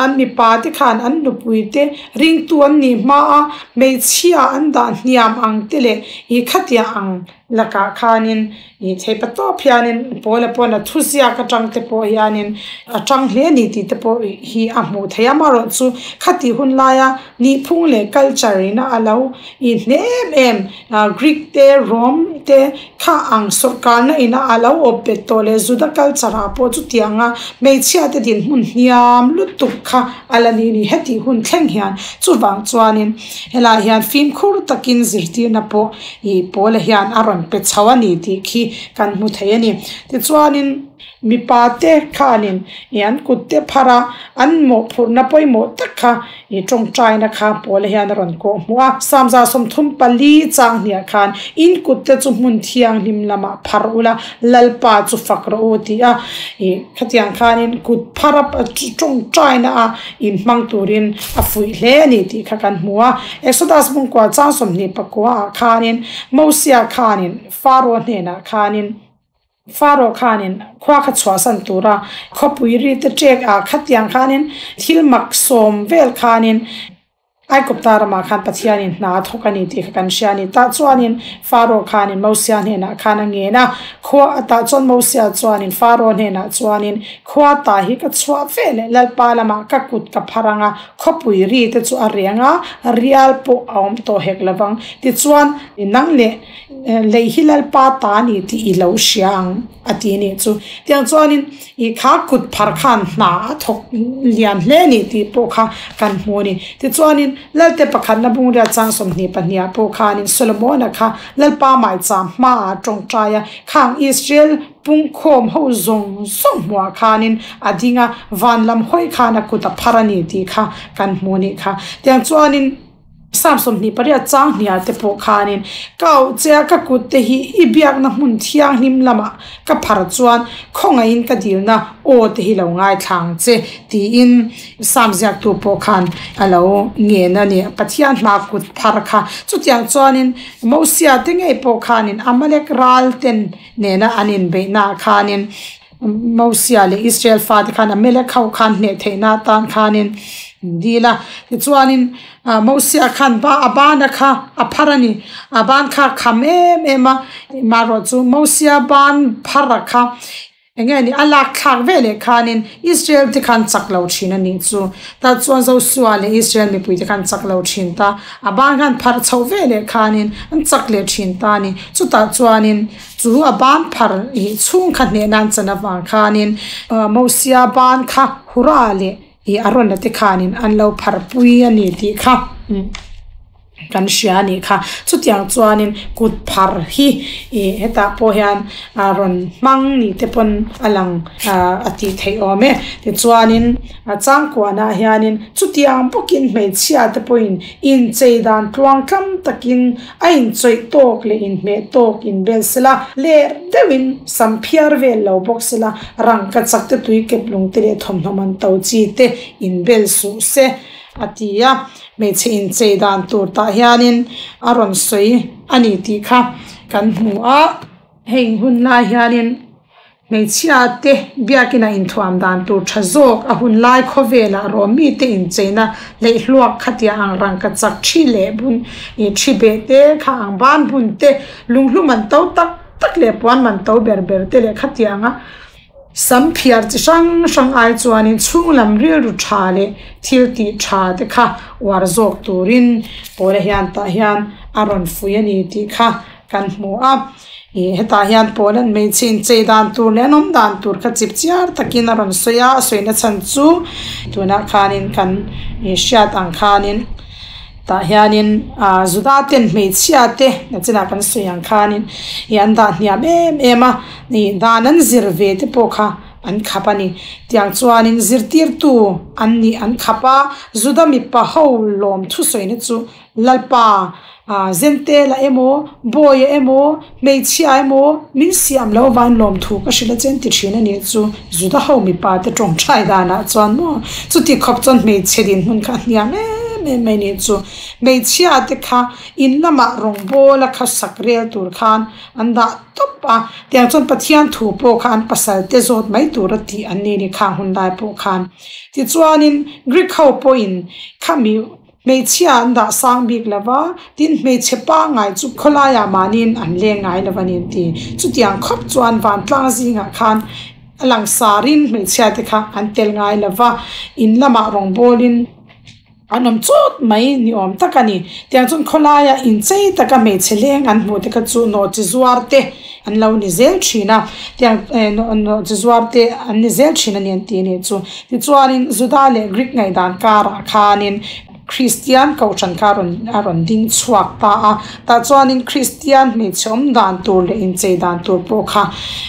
an mipa te khan an nupui te ringtu an nih hma a hmeichhia an dah hniam ang te leh ih khatiang ang lakah khanin ih thei pa tawp hianin pawl a pawn a thuziak atang te pawh hianin a tang hle a ni tih te pawh hi a hmuh theih a amaherawhchu khati hun laia nihphung leh culture in a lo ih hne em em ah Greek te Rome te kha ang sawrkarna ina a lo awp bet tawh leh Juda culture ah pawh chutianga hmeichhia te dinhmun hniam lutuk kha a la ni a ni hetih hun thleng hian chuvang chuanin helaiah hian fimkhur takin zirtirna pawh ih pawl hian a rawn pe chho a ni tih khi kan hmu thei a ni tichuanin. Mipa te khanin ih an kut te phar a, an mawhphurhna pawimawh tak kha ih tawngtaina kha Paula hian a rawn kawh hmuh a. Samza 34 chang hniah khan in kut te chu hmun thianghlim lamah phar ula, Lalpa chu fak rawh u tih a. Ih khatiang khanin kut phar a tawngtaina a inhmang turin a fuih hle a ni tih kha kan hmu a. Exodus bungkua chang 29 ah khanin Mosia khanin Faro hnenah khanin Faro khanin khua kha chhuahsan tura khawpui ri te ṭek ah khatiang khanin thil mak sawm vel khanin Aigupta ramah khan Pathianin hna a thawk a ni tih kha kan hria a ni. Tah chuanin Faro khanin Mosia hnenah khan a ngen a, khua tah chuan Mosia chuanin Faro hnenah chuanin, Khua tah hi ka chhuah ve leh Lalpa lamah ka kut ka phar ang a, khawpui ri te chu a reng a, rial pawh a awm tawh hek lo vang. Tichuan, nang leh lei hi Lalpa ta a ni tih i lo hria ang. A ti nih chu. Tiang chuanin i kha kut phar khan hna a thawk lian hle a ni tih pawh kha kan hmu a ni. Tichuanin Lalte pakhatna bungriat chang 22 ah pawh khanin Solomona kha Lalpa maicham hmaah tawngtai a, khang Israel pungkhawm ho zawng zawng hmuah khanin a ding a, van lam hawi khan a kut a phar a ni tih kha kan hmu a nih kha. Tiang chuanin. Psalm 28 chang hniah te pawh khanin, Ka auh che a, ka kut te hi i biakna hmun thianghlim lamah ka phar chuan khawngaihin ka dilna aw te hi lo ngaithla ang che, tiin Psalm ziaktu pawh khan a lo ngen a ni. Pathian hma kut phar kha. Chutiang chuanin Mosia te ngei pawh khanin Amalek ral ten nena an inbeihnaah khanin Mosia leh Israel fate khan Amalek ho khan hneh theihna atan khanin an dil a. Tichuanin Mosia khan ba a bana kha a phar a ni. A ban kha a kham em em a. Marawh chu Mosia ban phar a kha eng nge ni a lak thlak ve leh khanin Israel te khan chak lo thin a nih chu. Tah chuan Joshua leh Israel mipui te khan chak lo thin ta. A ban khan phar chhoh ve leh khanin an chak leh thin ta a ni. Chutah chuanin. Chu a ban phar ih chhung kha hneh nan chan avang khanin Mosia ban kha Hura leh ih Arona te khanin an lo phar pui a ni tih kha kan hria a nih kha. Chutiang chuanin kut phar hi ih hetah pawh hian a rawn hmang ni te pawn a lang a tih theih awm e. Tichuanin a changkuanah hianin chutiang bawkin hmeichhia te pawhin inchei dan tluang tlam takin A inchawih tawk leh inhmeh tawk inbel sela, ler deuhin sam phiar vel lo bawk sela, rangka chak te tui kep lung te leh thawmhnaw man to chi te inbel suh se, a ti a. Hmeichhe inchei dan tur tah hianin a rawn sawi a ni tih kha kan hmu a. Heng hun lai hianin Hmeichhia te biakina inthuam dan tur tha zawk a hun lai khawvelah rawh mite incheina leihluak khatia ang rangka chak thi leh bun ih thi beh te kha ang ban bun te lunghlu man to tak tak leh puan man to ber ber te leh khatianga sam phiar chi hrang hrang ai chuanin chhunglam rilru tha leh thil tih tha te kha uar zawk turin Pawla hian tah hian a rawn fuih a ni tih kha kan hmu a. Ih hetah hian pawl an hmeichhe inchei dan tur leh an awm dan tur kha chip chiar takin a rawn sawi a, a sawina chhan chu tunah khanin kan ih hriat ang khanin tah hianin ah Juda ten hmeichhia te nachinah kan sawi ang khanin ih an dah hniam em em a ih dan an zir ve te pawh kha an khap a ni. Tiang chuanin zirtirtu an nih an khap a, Juda mipa ho lawm thusawina chu Lalpa, Zentela emaw, Bawia emaw, hmeichhia emaw, min siam loh van lawmthu ka hrilh a chen ti thin a nih chu Juda ho mipa te tawngtai danah chuan maw chuti khawp chuan hmeichhe dinhmun kha a hniam em em mai nih chu. Hmeichhia te kha in lamah rawngbawl a kha sak rel tur khan an dah tawp a, tiang chuan Pathian thu pawh kha an pasal te zawt mai tur a tih an ni ni khang hun lai pawh khan. Tichuanin Greek ho pawhin khami Hmeichhia an dah sang bik lo va, tin hmeichhe pangngai chu khawlaiah mahniin an leng ngai lo a ni an ti. Chutiang khawp chuan vantlang zingah khan a langsarin hmeichhia te kha an tel ngai lo va, in lamah rawngbawlin an awm chawt mai ni awm tak a ni. Tiang chuan khawlaiah inchei taka hmeichhe leng an hmuh te kha chu nawhchi zuar te an lo ni zel thin a, tiang nawhchi zuar te an ni zel thin a ni an ti a nih chu. Tichuanin Juda leh Greek ngaihdan karah khanin. Kristian Kohhran kha a rawn a rawn ding chhuak ta a, tah chuanin Kristian hmeichhe awm dan tur leh inchei dan tur pawh kha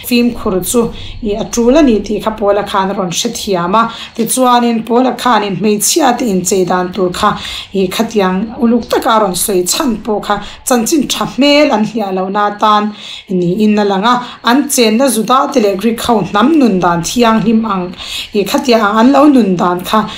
fimkhur chu ih a tul a ni tih kha Paula khan a rawn hrethiam a. Tichuanin Paula khanin hmeichhia te inchei dan tur kha ih khatiang uluk taka a rawn sawi chhan pawh kha chanchin tha hmel an hliah lohna atan niin a lang a, an chenna Juda te leh Greek ho hnam nun dan thianghlim ang ih khatiang ang an lo nun dan kha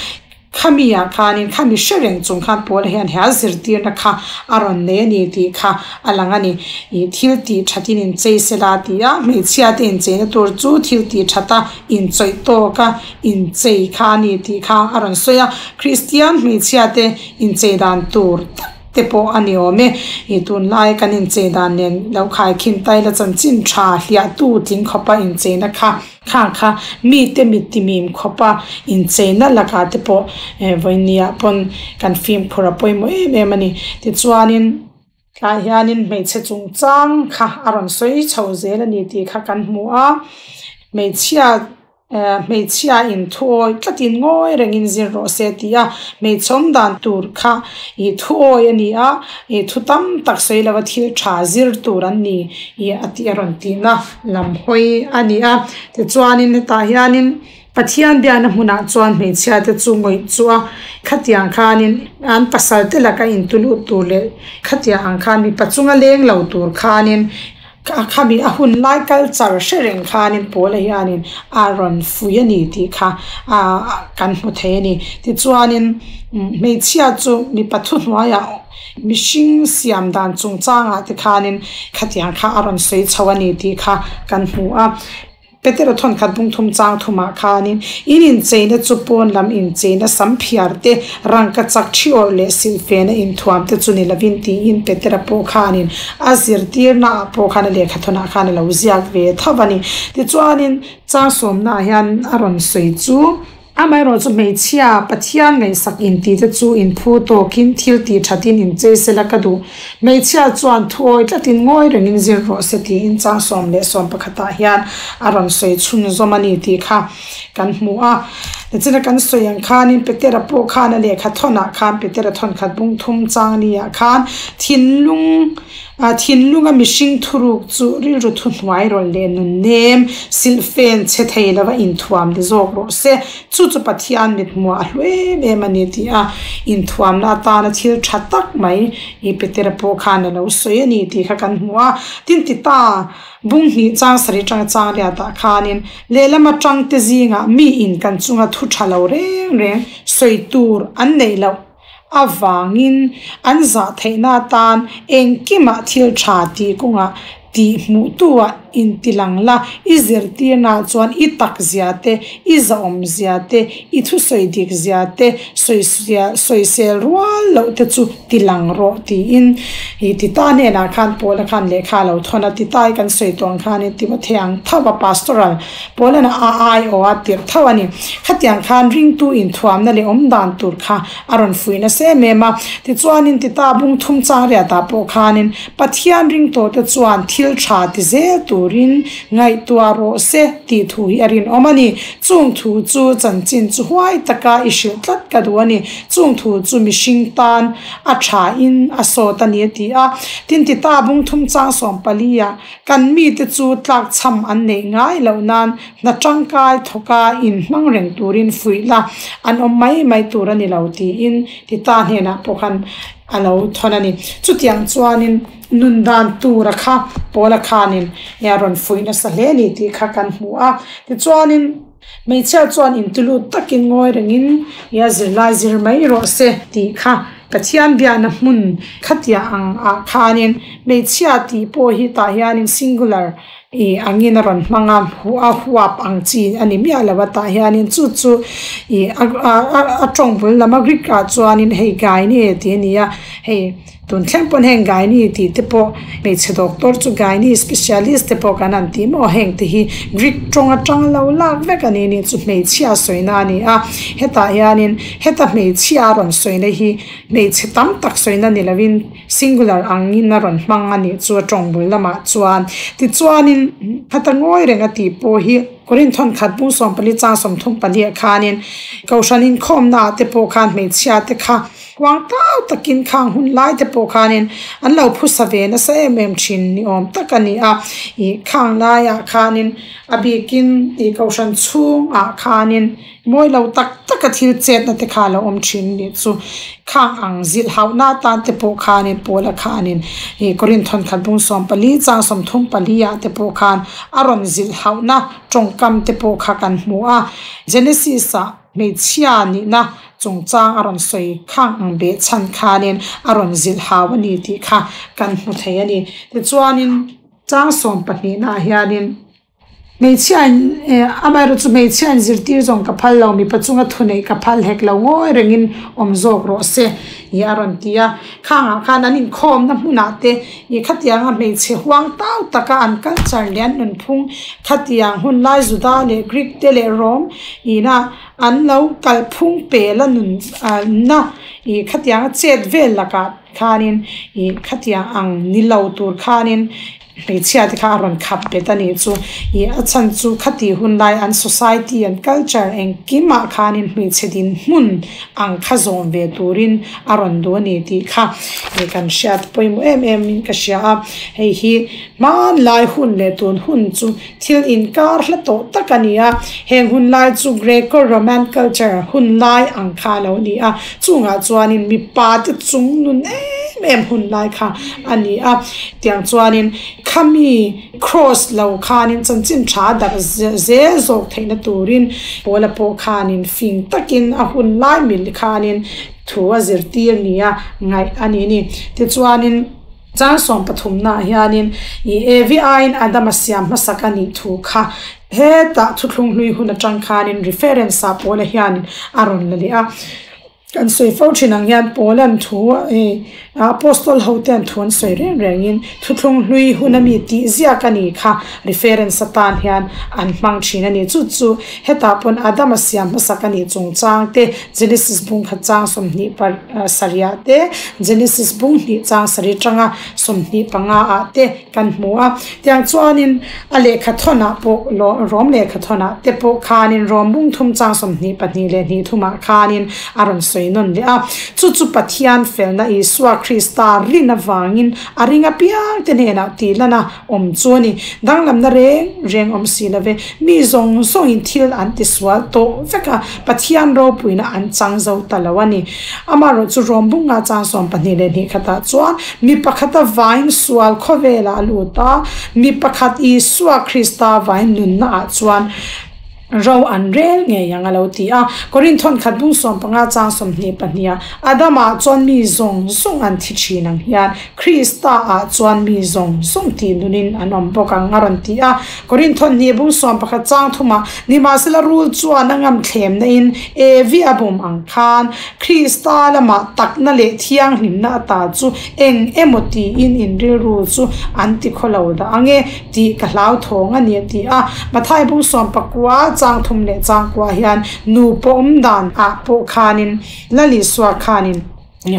Khami ah khanin khami hre reng chung khan Paula hian he a zirtirna kha a rawn nei a ni tih kha a lang a ni. Ih thil tih thatin inchei se la ti a, hmeichhia te incheina tur chu thil tih thata inchawih tawka inchei kha a ni tih kha a rawn sawi a. Kristian hmeichhia te inchei dan tur tak te pawh a ni awm e. Ih tunlai kan inchei dan nen lo khaikhin ta ila chanchin tha hliahtu tling khawpa incheina kha. Kha kha mite mit timim khawpa incheina lakah te pawh vawinia pawn kan fimkhur a pawimawh em em a ni. Tichuanin tlai hianin hmeichhe chungchang kha a rawn sawi chho zel a ni tih kha kan hmu a, hmeichhia hmeichhia inthuawi tlatin ngawi rengin zir rawh se tih a, hmeichhe awm dan tur kha ih thuawi a ni a, ih thu tam tak sawi lova thil tha zir tur an ni ih a tih a rawn tihna. Lam hawi a ni a, tichuanin hetah hianin Pathian biakna hmunah chuan hmeichhia te chu ngawih chu a, khatiang khanin an pasal te laka intulut tur leh khatiang ang khan mipa chunga leng lo tur khanin a khami a hun lai kal char hre reng khanin Paula hianin a rawn fui a ni tih kha ah kan hmu thei a ni. Tichuanin hmeichhia chu mipa thuhnuaiah Mihring siam dan chungchangah te khanin khatiang kha a rawn sawi chho a ni tih kha kan hmu a. Petera thawnkhat bung thum chang thumah khanin in incheina chu pawn lam incheina sam phiar te, rangka chak thi awrh leh silhfena inthuam te chu ni lovin tiin Petera pawh khanin a zirtirna ah pawh khan a lehkha thawnah khan a lo ziak ve tho a ni. Tichuanin chang sawmnaah hian a rawn sawi chu. Amaherawh chu hmeichhia Pathian ngaihsak intih te chu inphu tawkin thil tih thatin inchei sela ka duh. Hmeichhia chuan thuawi tlatin ngawi rengin zir rawh se tiin chang 11 pakhatah hian a rawn sawi chhunzawm a ni tih kha kan hmu a. Nichina kan sawi ang khanin Petera pawh khan a lehkha thawnah khan Petera thawnkhat bung thum chang ni-ah khan thinlung A thinlunga mihring thuruk chu rilru thuhnuai rawlh leh nun nem, silhfen chhe thei lova inthuam ni zawk rawh se. Chu chu Pathian mithmuah a hlu em em a ni tih a inthuamna atana thil tha tak mai i Petera pawh khan a lo sawi a ni tih kha kan hmu a. Tin ti ta, bung hnih chang sarih tanga chang riatah khanin lehlam atang te zingah mi in kan chunga thu tha lo reng reng sawi tur an neih loh. Avangin an zah theihna atan engkimah thil tha tih kawngah tih hmuhtuah intilang la, i zirtirnaah chuan i tak zia te, i zahawm zia te, i thusawi dik zia te, sawisel rual loh te chu tilang rawh tiin i Tita hnenah khan Paula khan lehkha a lo thawn a, Tita hi kan sawi tawh ang khanin Timothea ang tho a pastoral Paula'n a aiawh a tirh tho a ni. Khatiang khan ringtu inthuamna leh awm dan tur kha a rawn fuih nasa em em a. Tichuanin Tita bung thum chang riatah pawh khanin Pathian ringtawhte chuan thil tha ti zel turin ngaihtuah rawh se tih thu hi a rinawm a ni. Chung thu chu chanchin chu huai taka i hrilh tlat ka duh a ni. Chung thu chu mihring tan a tha in a sawt a ni a ti a. Tin Tita bung thum chang 14 ah Kan mite chu tlakchham an neih ngai loh nan hna tangkai thawka inhmang reng turin fuih la an awm mai mai tur a ni lo tiin Tita hnenah pawh khan a lo thawn a ni. Chutiang chuanin nun dan tura kha Paula khanin a rawn fuih nasa hle a ni tih kha kan hmu a. Tichuanin hmeichhia chuan intulut takin ngawi rengin ia zirlai zir mai rawh se tih kha Pathian biakna hmun khatiah ang ah khanin hmeichhia tih pawh hi tah hianin singular ih angin a rawn hmang a a huap ang chi a ni miah lo a tah hianin chu chu ih a a a tawng bul lam a Greek ah chuanin hei gyne tih a ni a hei. Tun thleng pawn heng gynae tih te pawh hmeichhe doctor chu gynae specialist te pawh kan han ti maw heng te hi Greek tawng atang lo lak vek a ni ni chu hmeichhia sawina a ni a hetah hianin heta hmeichhia a rawn sawina hi hmeichhe tam tak sawina ni lovin singular angin a rawn hmang a nih chu a tawng bul lamah chuan tichuanin heta ngawi reng a tih pawh hi Korinth thawnkhat bung 14 chang 34 ah khanin Kohhran inkhawmna ah te pawh khan hmeichhia te kha. Huang tau takin khang hun lai te pawh khanin an lo phusa ve nasa em em thin ni awm tak a ni a, ih khang laiah khanin a bikin ih kohhran chhungah khanin mawi lo tak tak a thil chetna te kha a lo awm thin nih chu khang ang zilh hauhna atan te pawh khanin pawla khanin ih Korinth khat bung 14 chang 34 ah te pawh khan a rawn zilh hauhna tawngkam te pawh kha kan hmu a Genesis ah hmeichhia nihna chungchang a rawn sawi khang ang beh chhan khanin a rawn zilh hau a ni tih kha kan hmu thei a ni. Tichuanin chang sawmpahnihnaah hianin hmeichhia in eh amaherawhchu chu hmeichhia in zirtir zawng ka phal lo mipa chunga thuneih ka phal hek lo ngawi rengin awm zawk rawh se ih a rawn ti a. Khangah khan an inkhawmna hmunah te ih khatianga hmeichhe huang tau taka an culture leh an nunphung khatiang hunlai Juda leh Greek te leh Rome ina An lo kalphung pel a nun na ih khatiang a chet vel lakah khanin ih khatiang ang ni lo tur khanin hmeichhia te kha a rawn khap bet a nih chu. Ih a chhan chu khati hun lai an society an culture engkimah khanin hmeichhe dinhmun ang kha zawm ve turin a rawn duh a ni tih kha ih kan hriat pawimawh em em in ka hria a. Hei hi hmanlai hun leh tun hun chu Thil inkar hla tawh tak a ni a, heng hun lai chu Greco-Roman culture hun lai ang kha a lo ni a, chungah chuanin mipa te chung nun em em hun lai kha a ni a, tiang chuanin khami cross lo khanin chanchin tha darh zel zawk theihna turin Paula pawh khanin fing takin a hun lai mil khanin thu a zirtir nia ngaih a ni ni. Tichuanin. Chang sawmpathumnaah hianin i Evi aiin Adama siam hmasak a nih thu kha hetah thuthlung hlui hun atang khanin reference ah Paula hianin a rawn la leh a. Kan sawi fo thin ang hian Paula'n thu i Apostol hote an thu an sawi reng rengin thuthlung hlui hun ami tih ziak a nih kha reference atan hian an hmang thin a ni. Chu chu hetah pawn Adama siam hmasak a nih chungchang te Genesis bung khat chang 27 ah te, Genesis bung hnih chang sarih atanga 25 ah te kan hmu a. Tiang chuanin a lehkha thawnah pawh Rom lehkha thawnah te pawh khanin Rom bung thum chang 22 leh hnih thumah khanin a rawn sawi nawn leh a. Chu chu Pathian felna Isua Krista rin avangin a ring apiang te hnenah tih lan a awm chu a ni. Danglamna reng reng awm si lo ve. Mi zawng zawngin thil an ti sual tawh vek a, Pathian ropuina an chang zo ta lo a ni. Amaherawh chu Rom bunga chang 12 leh hnih khatah chuan mi pakhat a vain sual khawvelah a lut a, mi pakhat Isua Krista vain nunnaah chuan Ro an rel ngei ang a lo ti a. Korinthon khat bung 15 chang 22 ah, Adama chuan mi zawng zawng an thi thin ang hian Krista ah chuan mi zawng zawng tih nunin an awm bawk ang a rawn ti a. Korinthon hnih bung 11 chang thumah, Nimahsela rul chuan a ngam thlemna in Evi a bum ang khan Krista lamah takna leh thianghlimna ata chu eng emaw tiin in rilru chu an ti khaw lo dah ang e. Tih ka hlauthawng a ni a ti a. Mathai bung 19 chang thum leh chang kua hian nu pawm dan ah pawh khanin Lal Isua khanin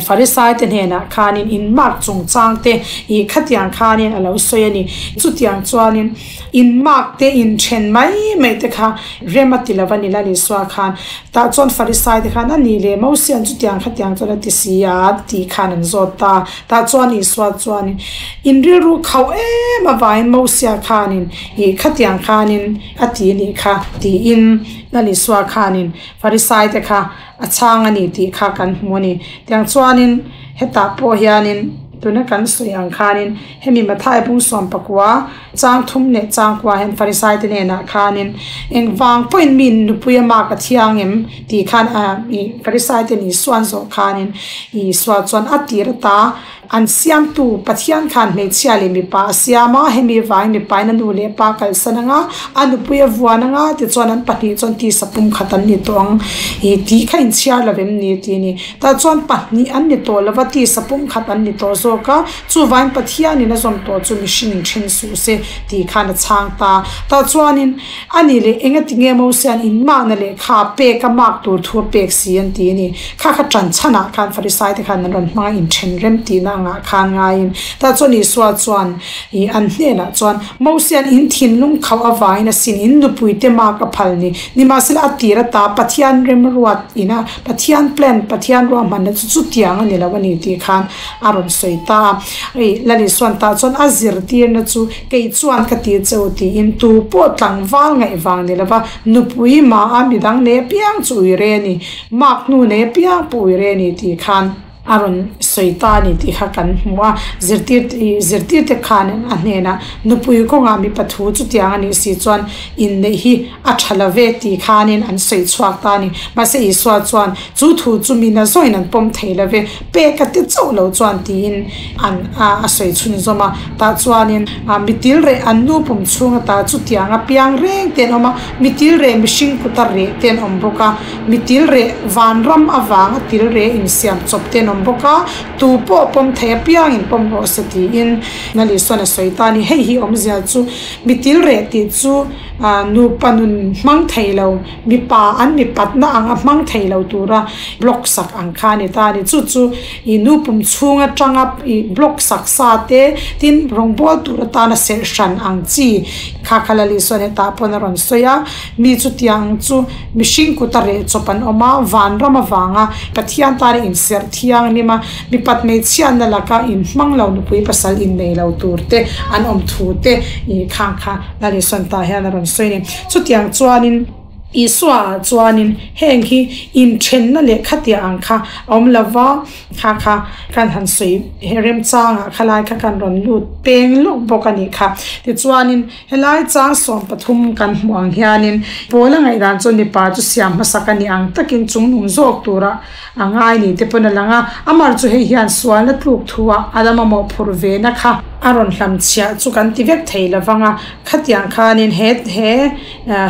Farisai te hnenah khanin in mark chungchang te ih khatiang khanin a lo sawi a ni. Chutiang chuanin in mark te in then mai mai te kha rem a ti lo a ni Lal Isua khan. Tah chuan Farisai te khan a nih leh Mosian chutiang khatiang chuan a ti si a tih khan an zawt ta. Tah chuan Isua chuanin, In rilru khauh em avangin Mosia khanin ih khatiang khanin a ti nih kha tiin Lal Isua khanin Farisai te kha a chhang a ni tih kha kan hmu a ni. Tiang chuanin hetah pawh hianin tuna kan sawi ang khanin hemi Mathai bung 19 chang thum leh chang kua hian Farisai te hnenah khanin engvang pawhin mi nupui a mak a thiang em tih khan ih Farisai ten Isua an zawh khanin Isua chuan a tir ata an siamtu Pathian khan hmeichhia leh mipa a siam a, hemi vangin mipain a nu leh pa kalsan anga a nupui a vuan anga tichuan an pahnih chuan tisa pum khat an ni tawh ang ih tih kha inchhiar lo em ni tih a ni. Tah chuan pahnih an ni tawh lova tisa pum khat an ni tawh zawk a, chuvain Pathianin a zawm tawh chu mihringin then suh se tih khan a chhang ta. Tah chuanin a ni leh enga tinge Mosia'n inmakna lehkha a pek a mak tur thu a pek si an ti a ni. Kha kha tan chhanah khan Farisai te khan an rawn hmang a inthen rem tihna angah khan ngaiin. Tah chuan Isua chuan ih an hnenah chuan, Mosian in thinlung khauh avangin a sin in nupuite mak a phal ni. Nimahsela a tir ata Pathian remruat ina Pathian plan, Pathian ruahmanna chu chutiang a ni lo a ni tih khan a rawn sawi ta a. Ih Lal Isuan tah chuan a zirtirna chu kei chuan ka ti che u tiin tu pawh tlangval ngaih vang ni lova nupui mah a midang nei apiang chu ui re a ni, mak hnu nei apiang pawh ui re a ni tih khan a rawn sawi ta a ni tih kha kan hmu a. Zirtir zirtirte khan a hnenah nupui kawngah mipa thu chutiang a nih si chuan inneih hi a tha lo ve tih khanin an sawi chhuak ta a ni. Mahse Isua chuan chu thu chu mi nazawiin an pawm thei lo ve, pek a ti chauh lo chuan tiin an a sawi chhunzawm a. Tah chuanin mi til reh an nu pum chhung ata chutiang a piang reng te an awm a, mi til reh mihring kuta reh te an awm bawk a, mi til reh vanram avanga til reh insiam chawp te an awm bawk a, tu pawh pawm thei apiangin pawm rawh se tiin Lal Isua'n a sawi ta a ni. Hei hi awmzia chu mi til reh tih chu Nupa nun hmang thei lo, mipa an mipatna anga hmang thei lo tura block sak ang kha a ni ta a ni. Chu chu i nu pum chhung atanga i block sak sa te, tin rawngbawl tur atana serh hran ang chi kha kha Lal Isuan hetah pawn a rawn sawi a. Mi chutiang chu mihring kuta reh chawp an awm a, vanram avanga Pathian tana inserh thianghlim a, Mipat hmeichhiatna laka inhmang lo nupui pasal innei lo tur te an awm thu te ih khang kha Lalisawm ta hian a rawn sawi a ni. Chutiang chuanin Isua ah chuanin heng hi inthenna leh khatiah ang kha a awm lo va, kha kha kan han sawi he remchangah khalai kha kan rawn lut peng lawk bawk a nih kha. Tichuanin Helai chang 13 kan hmuh ang hianin Paula ngaihdan chuan mipa chu siam hmasak a nih ang takin chungnung zawk tura a ngai ni te pawn a lang a. Amar chu hei hian sualna tluk thu ah a la mamawh phurh ve na kha a rawn hlamchhiah chu kan ti vek thei lo vang a. Khatiang khanin he he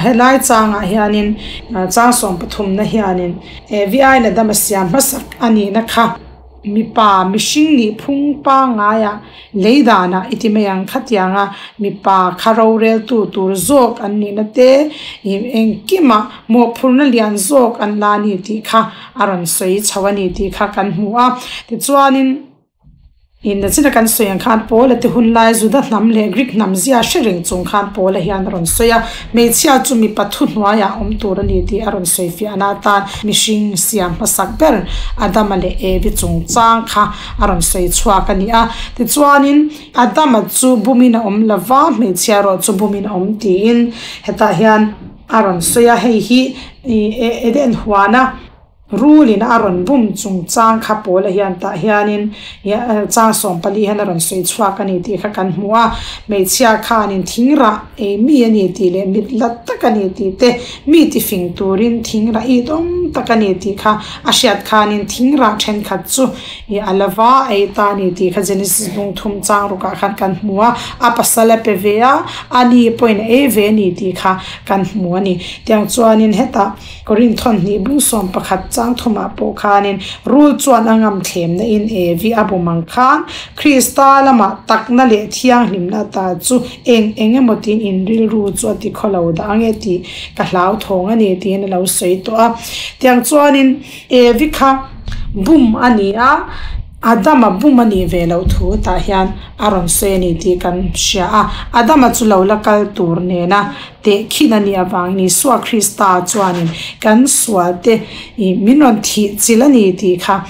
helai changah hianin chang 13 na hianin Evi aiin Adama siam hmasak a nihna kha. Mipa mihring nih phung pangngaia lei danah i ti mai ang khatianga mipa kha roreltu tur zawk an nihna te ih engkimah mawhphurhna lian zawk an la a ni tih kha a rawn sawi chho a ni tih kha kan hmu a. Tichuanin inna china kan sawi ang khan Paula te hun lai Juda hnam leh Greek hnam zia hre reng chung khan Paula hian a rawn sawi a, hmeichhia chu mipa thuhnuaiah awm tur a ni tih a rawn sawi fiahna atan mihring siam hmasak ber Adama leh Evi chungchang kha a rawn sawi chhuak a ni a. Tichuanin, Adama chu bumin a awm lo va, hmeichhia erawh chu bumin a awm tiin hetah hian a rawn sawi a. Hei hi Eden huana Rulin a rawn bum chungchang kha Paula hian tah hianin chang 14 hian a rawn sawi chhuak a ni tih kha kan hmu a. Hmeichhia khanin thing rah ei mi a ni tih leh mit la tak a ni tih te, mi tifing turin thing rah it awm tak a ni tih kha a hriat khanin thing rah thenkhat chu a la va ei ta a ni tih kha Genesis bung thum chang rukah khan kan hmu a. A pasal a pe ve a, a ni pawhin a ei ve a ni tih kha kan hmu a ni. Tiang chuanin hetah. Korinth thawhnih bung 11 chang thumah pawh khanin rul chuan a ngam thlemna in Evi a bum ang khan Krista lamah takna leh thianghlimna ata chu eng eng emaw tiin in rilru chu a ti khaw lo dah ange tih ka hlauthawng a ni tiin a lo sawi tawh a. Tiang chuanin Evi kha bum a ni a, Adama bum a nih ve loh thu tah hian a rawn sawi a ni tih kan hria a. Adama chu lo la kal tur nena Tehkhin a nih avangin Isua Krista chuanin kan sualte ih min rawn thih chilh a ni tih kha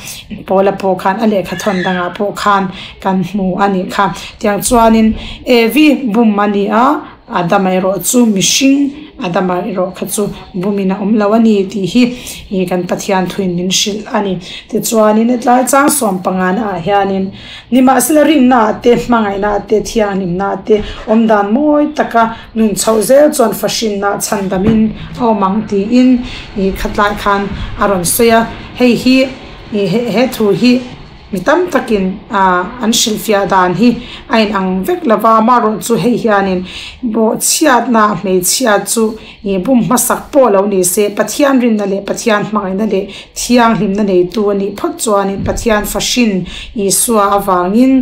Paula pawh khan a lehkha thawn dangah pawh khan kan hmu a nih kha. Tiang chuanin Evi bum a ni a, Adama erawh chu mihring, Adama erawh kha chu bumin a awm lo a ni tih hi ih kan Pathian thuin min hrilh a ni. Tichuanin hetlai chang 15 ah hianin Nimahsela rinna te, hmangaihna te, thianghlimna te awm dan mawi taka nun chhoh zel chuan fahrinna chhandamin a awm ang tiin ih khatlai khan a rawn sawi a. Hei hi ih he thu hi mi tam takin ah an hrilhfiah dan hi a inang vek lo va, amaherawhchu hei hianin bawhchhiatna hmeichhia chu Ih bum hmasak pawh lo ni se, Pathian rinna leh Pathian hmangaihna leh thianghlimna neitu a nih phawt chuanin Pathian fahrin Isua avangin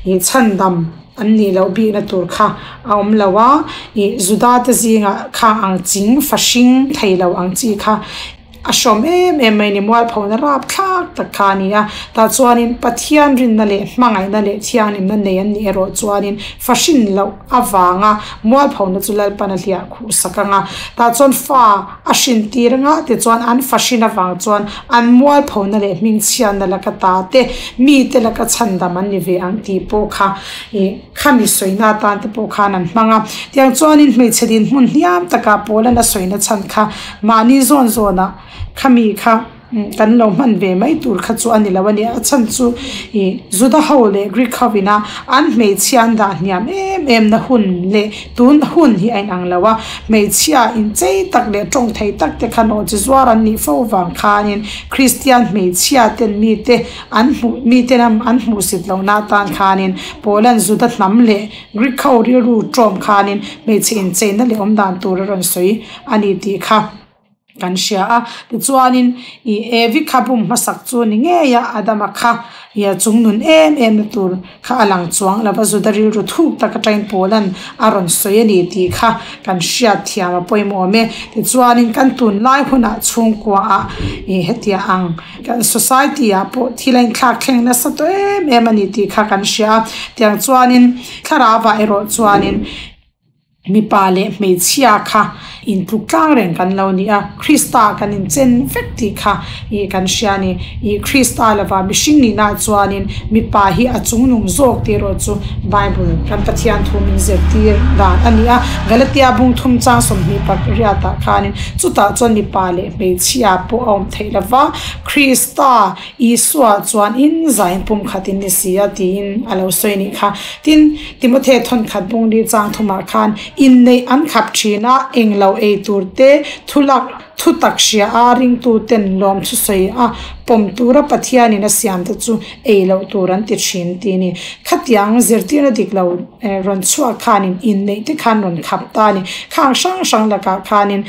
ih chhandam an nih loh bikna tur kha a awm lo a, ih Juda te zingah kha ang ching fahring thei lo ang chi kha. a hrawm em em mai ni mualphona rapthlak tak kha a ni a. Tah chuanin Pathian rinna leh hmangaihna leh thianghlimna nei an nih erawh chuanin fahrin loh avanga mualphona chu Lalpan a hliah khuh sak ang a. Tah chuan fa a hrin tir anga tichuan an fahrin avang chuan an mualphona leh hmingchhiatna laka ta te, mite laka chhandam an ni ve ang tih pawh kha ih khami sawina atan te pawh khan an hmang a. Tiang chuanin hmeichhe dinhmun hniam takah Paula'n a sawina chhan kha mahni zawn zawnah khami kha kan lo hman ve mai tur kha chu a ni lo a ni. A chhan chu ih Juda ho leh Greek ho ina an hmeichhia an dah hniam em em na hun leh tun hun hi a inang lo a. Hmeichhia inchei tak leh tawng thei tak te kha nawhchi zuar an nih fo vang khanin Kristian hmeichhia ten mite an hmuh mite lam an hmuhsit lohna atan khanin Paula'n Juda hnam leh Greek ho rilru tawm khanin hmeichhe incheina leh awmdan tur a rawn sawi a ni tih kha. Kan hria a, tichuanin ih Evi kha bum hmasak chu ni ngei a, Adama kha ih a chungnun em em na tur kha a lang chuang lo va, Juda rilru thuk tak atangin Paula'n a rawn sawi a ni tih kha kan hriat thiam a pawimawh awm e. Tichuanin kan tunlai hunah chhungkua ah ih hetiang ang kan society ah pawh thil a inthlak thleng nasa tawh em em a ni tih kha kan hria a, tiang chuanin thlarau ah erawh chuanin. Mipa leh hmeichhia kha intluk tlang reng kan lo ni a, Krista kan inchen vek tih kha ih kan hria a ni. Ih Krista lova mihring nihna chuanin mipa hi a chungnung zawk tih erawh chu Bible kan Pathian thu min zirtir dan a ni a. Galatia bung thum chang 20 pariatah khanin chutah chuan mipa leh hmeichhia pawh a awm theih lova, Krista Isua chuan in zain pumkhat in ni si a tiin a lo sawi a nih kha. Tin, Timothy thawnkhat bungli chang thumah khan inneih an khap thin a, englo ei tur te, thulak thu tak hria a ringtu ten lawm thu sawi a pawm tura Pathianin a siam te chu ei loh tur an ti thin tih a ni. Khatiang zirtirna dik lo rawn chhuak khanin inneih te khan rawn khap ta a ni. Khang hrang hrang lakah khanin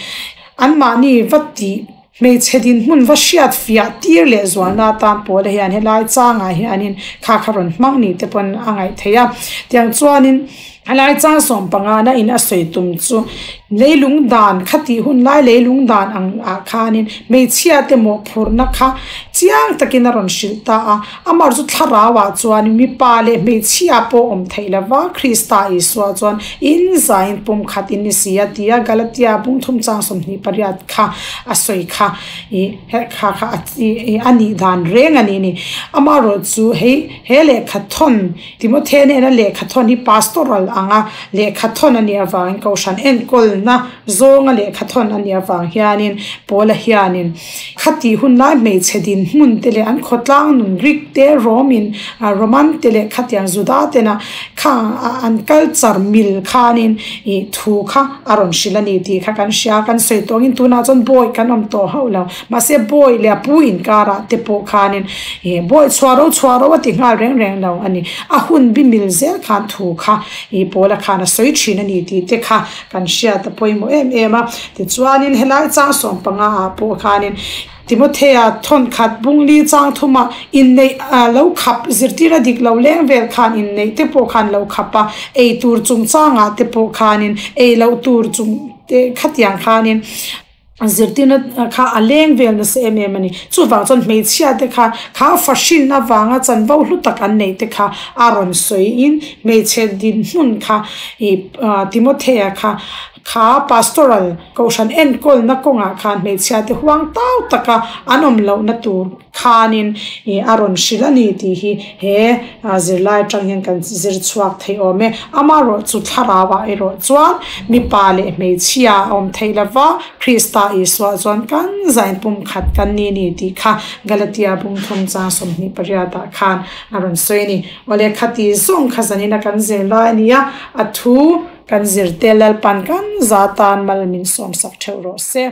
anmahni va tih. Hmeichhe dinhmun va hriat fiah tir leh zualna atan pawla hian helai changah hianin kha kha rawn hmang ni te pawn a ngaih theih a. Tiang chuanin helai chang 15 na in a sawi tum chu leilung dan kha tih hun lai leilung dan ang ah khanin hmeichhia te mawhphurhna kha chiang takin a rawn hrilh ta a. Amah chu thlarau ah chuan mipa leh hmeichhia pawh awm theih lova Krista Isua chuan in zain pumkhat in ni si a ti a, Galatia bung thum chang 28 kha a sawi kha ih he kha kha a nih dan reng a ni ni. Amaherawh chu hei he lehkha thawn Timothy nena lehkha thawn hi pastoral anga lehkha thawn a nih avangin Kohhran enkawlna zawnga lehkha thawn a nih avang hianin Paula hianin Khatih hun lai hmeichhe dinhmun te leh an khawtlang nun Greek te, Rome in Roman te leh khatiang Juda tena kha an culture mil khanin ih thu kha a rawn hrilh a ni tih kha kan hria. Kan sawi tawh angin tunah chuan bawi kan awm tawh hauh lo. Mahse bawi leh a pu inkarah te pawh khanin ih bawi chhuah ro chhuah ro a ti nghal reng reng lo a ni. A hun bi mil zel khan thu kha ih Paula khan a sawi thin a ni tih te kha Kan hriat a pawimawh em em a, tichuanin helai chang 15 ah pawh khanin Timothea thawnkhat bungli chang thuma inneih lo khap zirtir a dik lo leng vel khan inneih te pawh khan lo khap a, ei tur chungchangah te pawh khanin ei loh tur chung te khatiang khanin. Zirtirna kha a leng vel nasa em em a ni. Chuvang chuan hmeichhia te kha kha fahrin avanga chanvo hlu tak an neih te kha a rawn sawiin hmeichhe dinhmun kha ih Timothea kha kha pastoral kohhran enkawlna kawngah khan hmeichhia te huang tau taka an awm lohna tur khanin ih a rawn hrilh a ni tih hi he zirlai atang hian kan zir chhuak thei awm e. Amaherawh chu thlarau ah erawh chuan mipa leh hmeichhia a awm theih lova, Krista Isua chuan kan zain pumkhat kan ni ni tih kha Galatia bung thum chang 28 ah khan a rawn sawi a ni. Awle khati zawng kha zanina kan zirlai a ni a, a thu kan zirte Lalpan kan za tan mal min sawmsak theuh rawh se.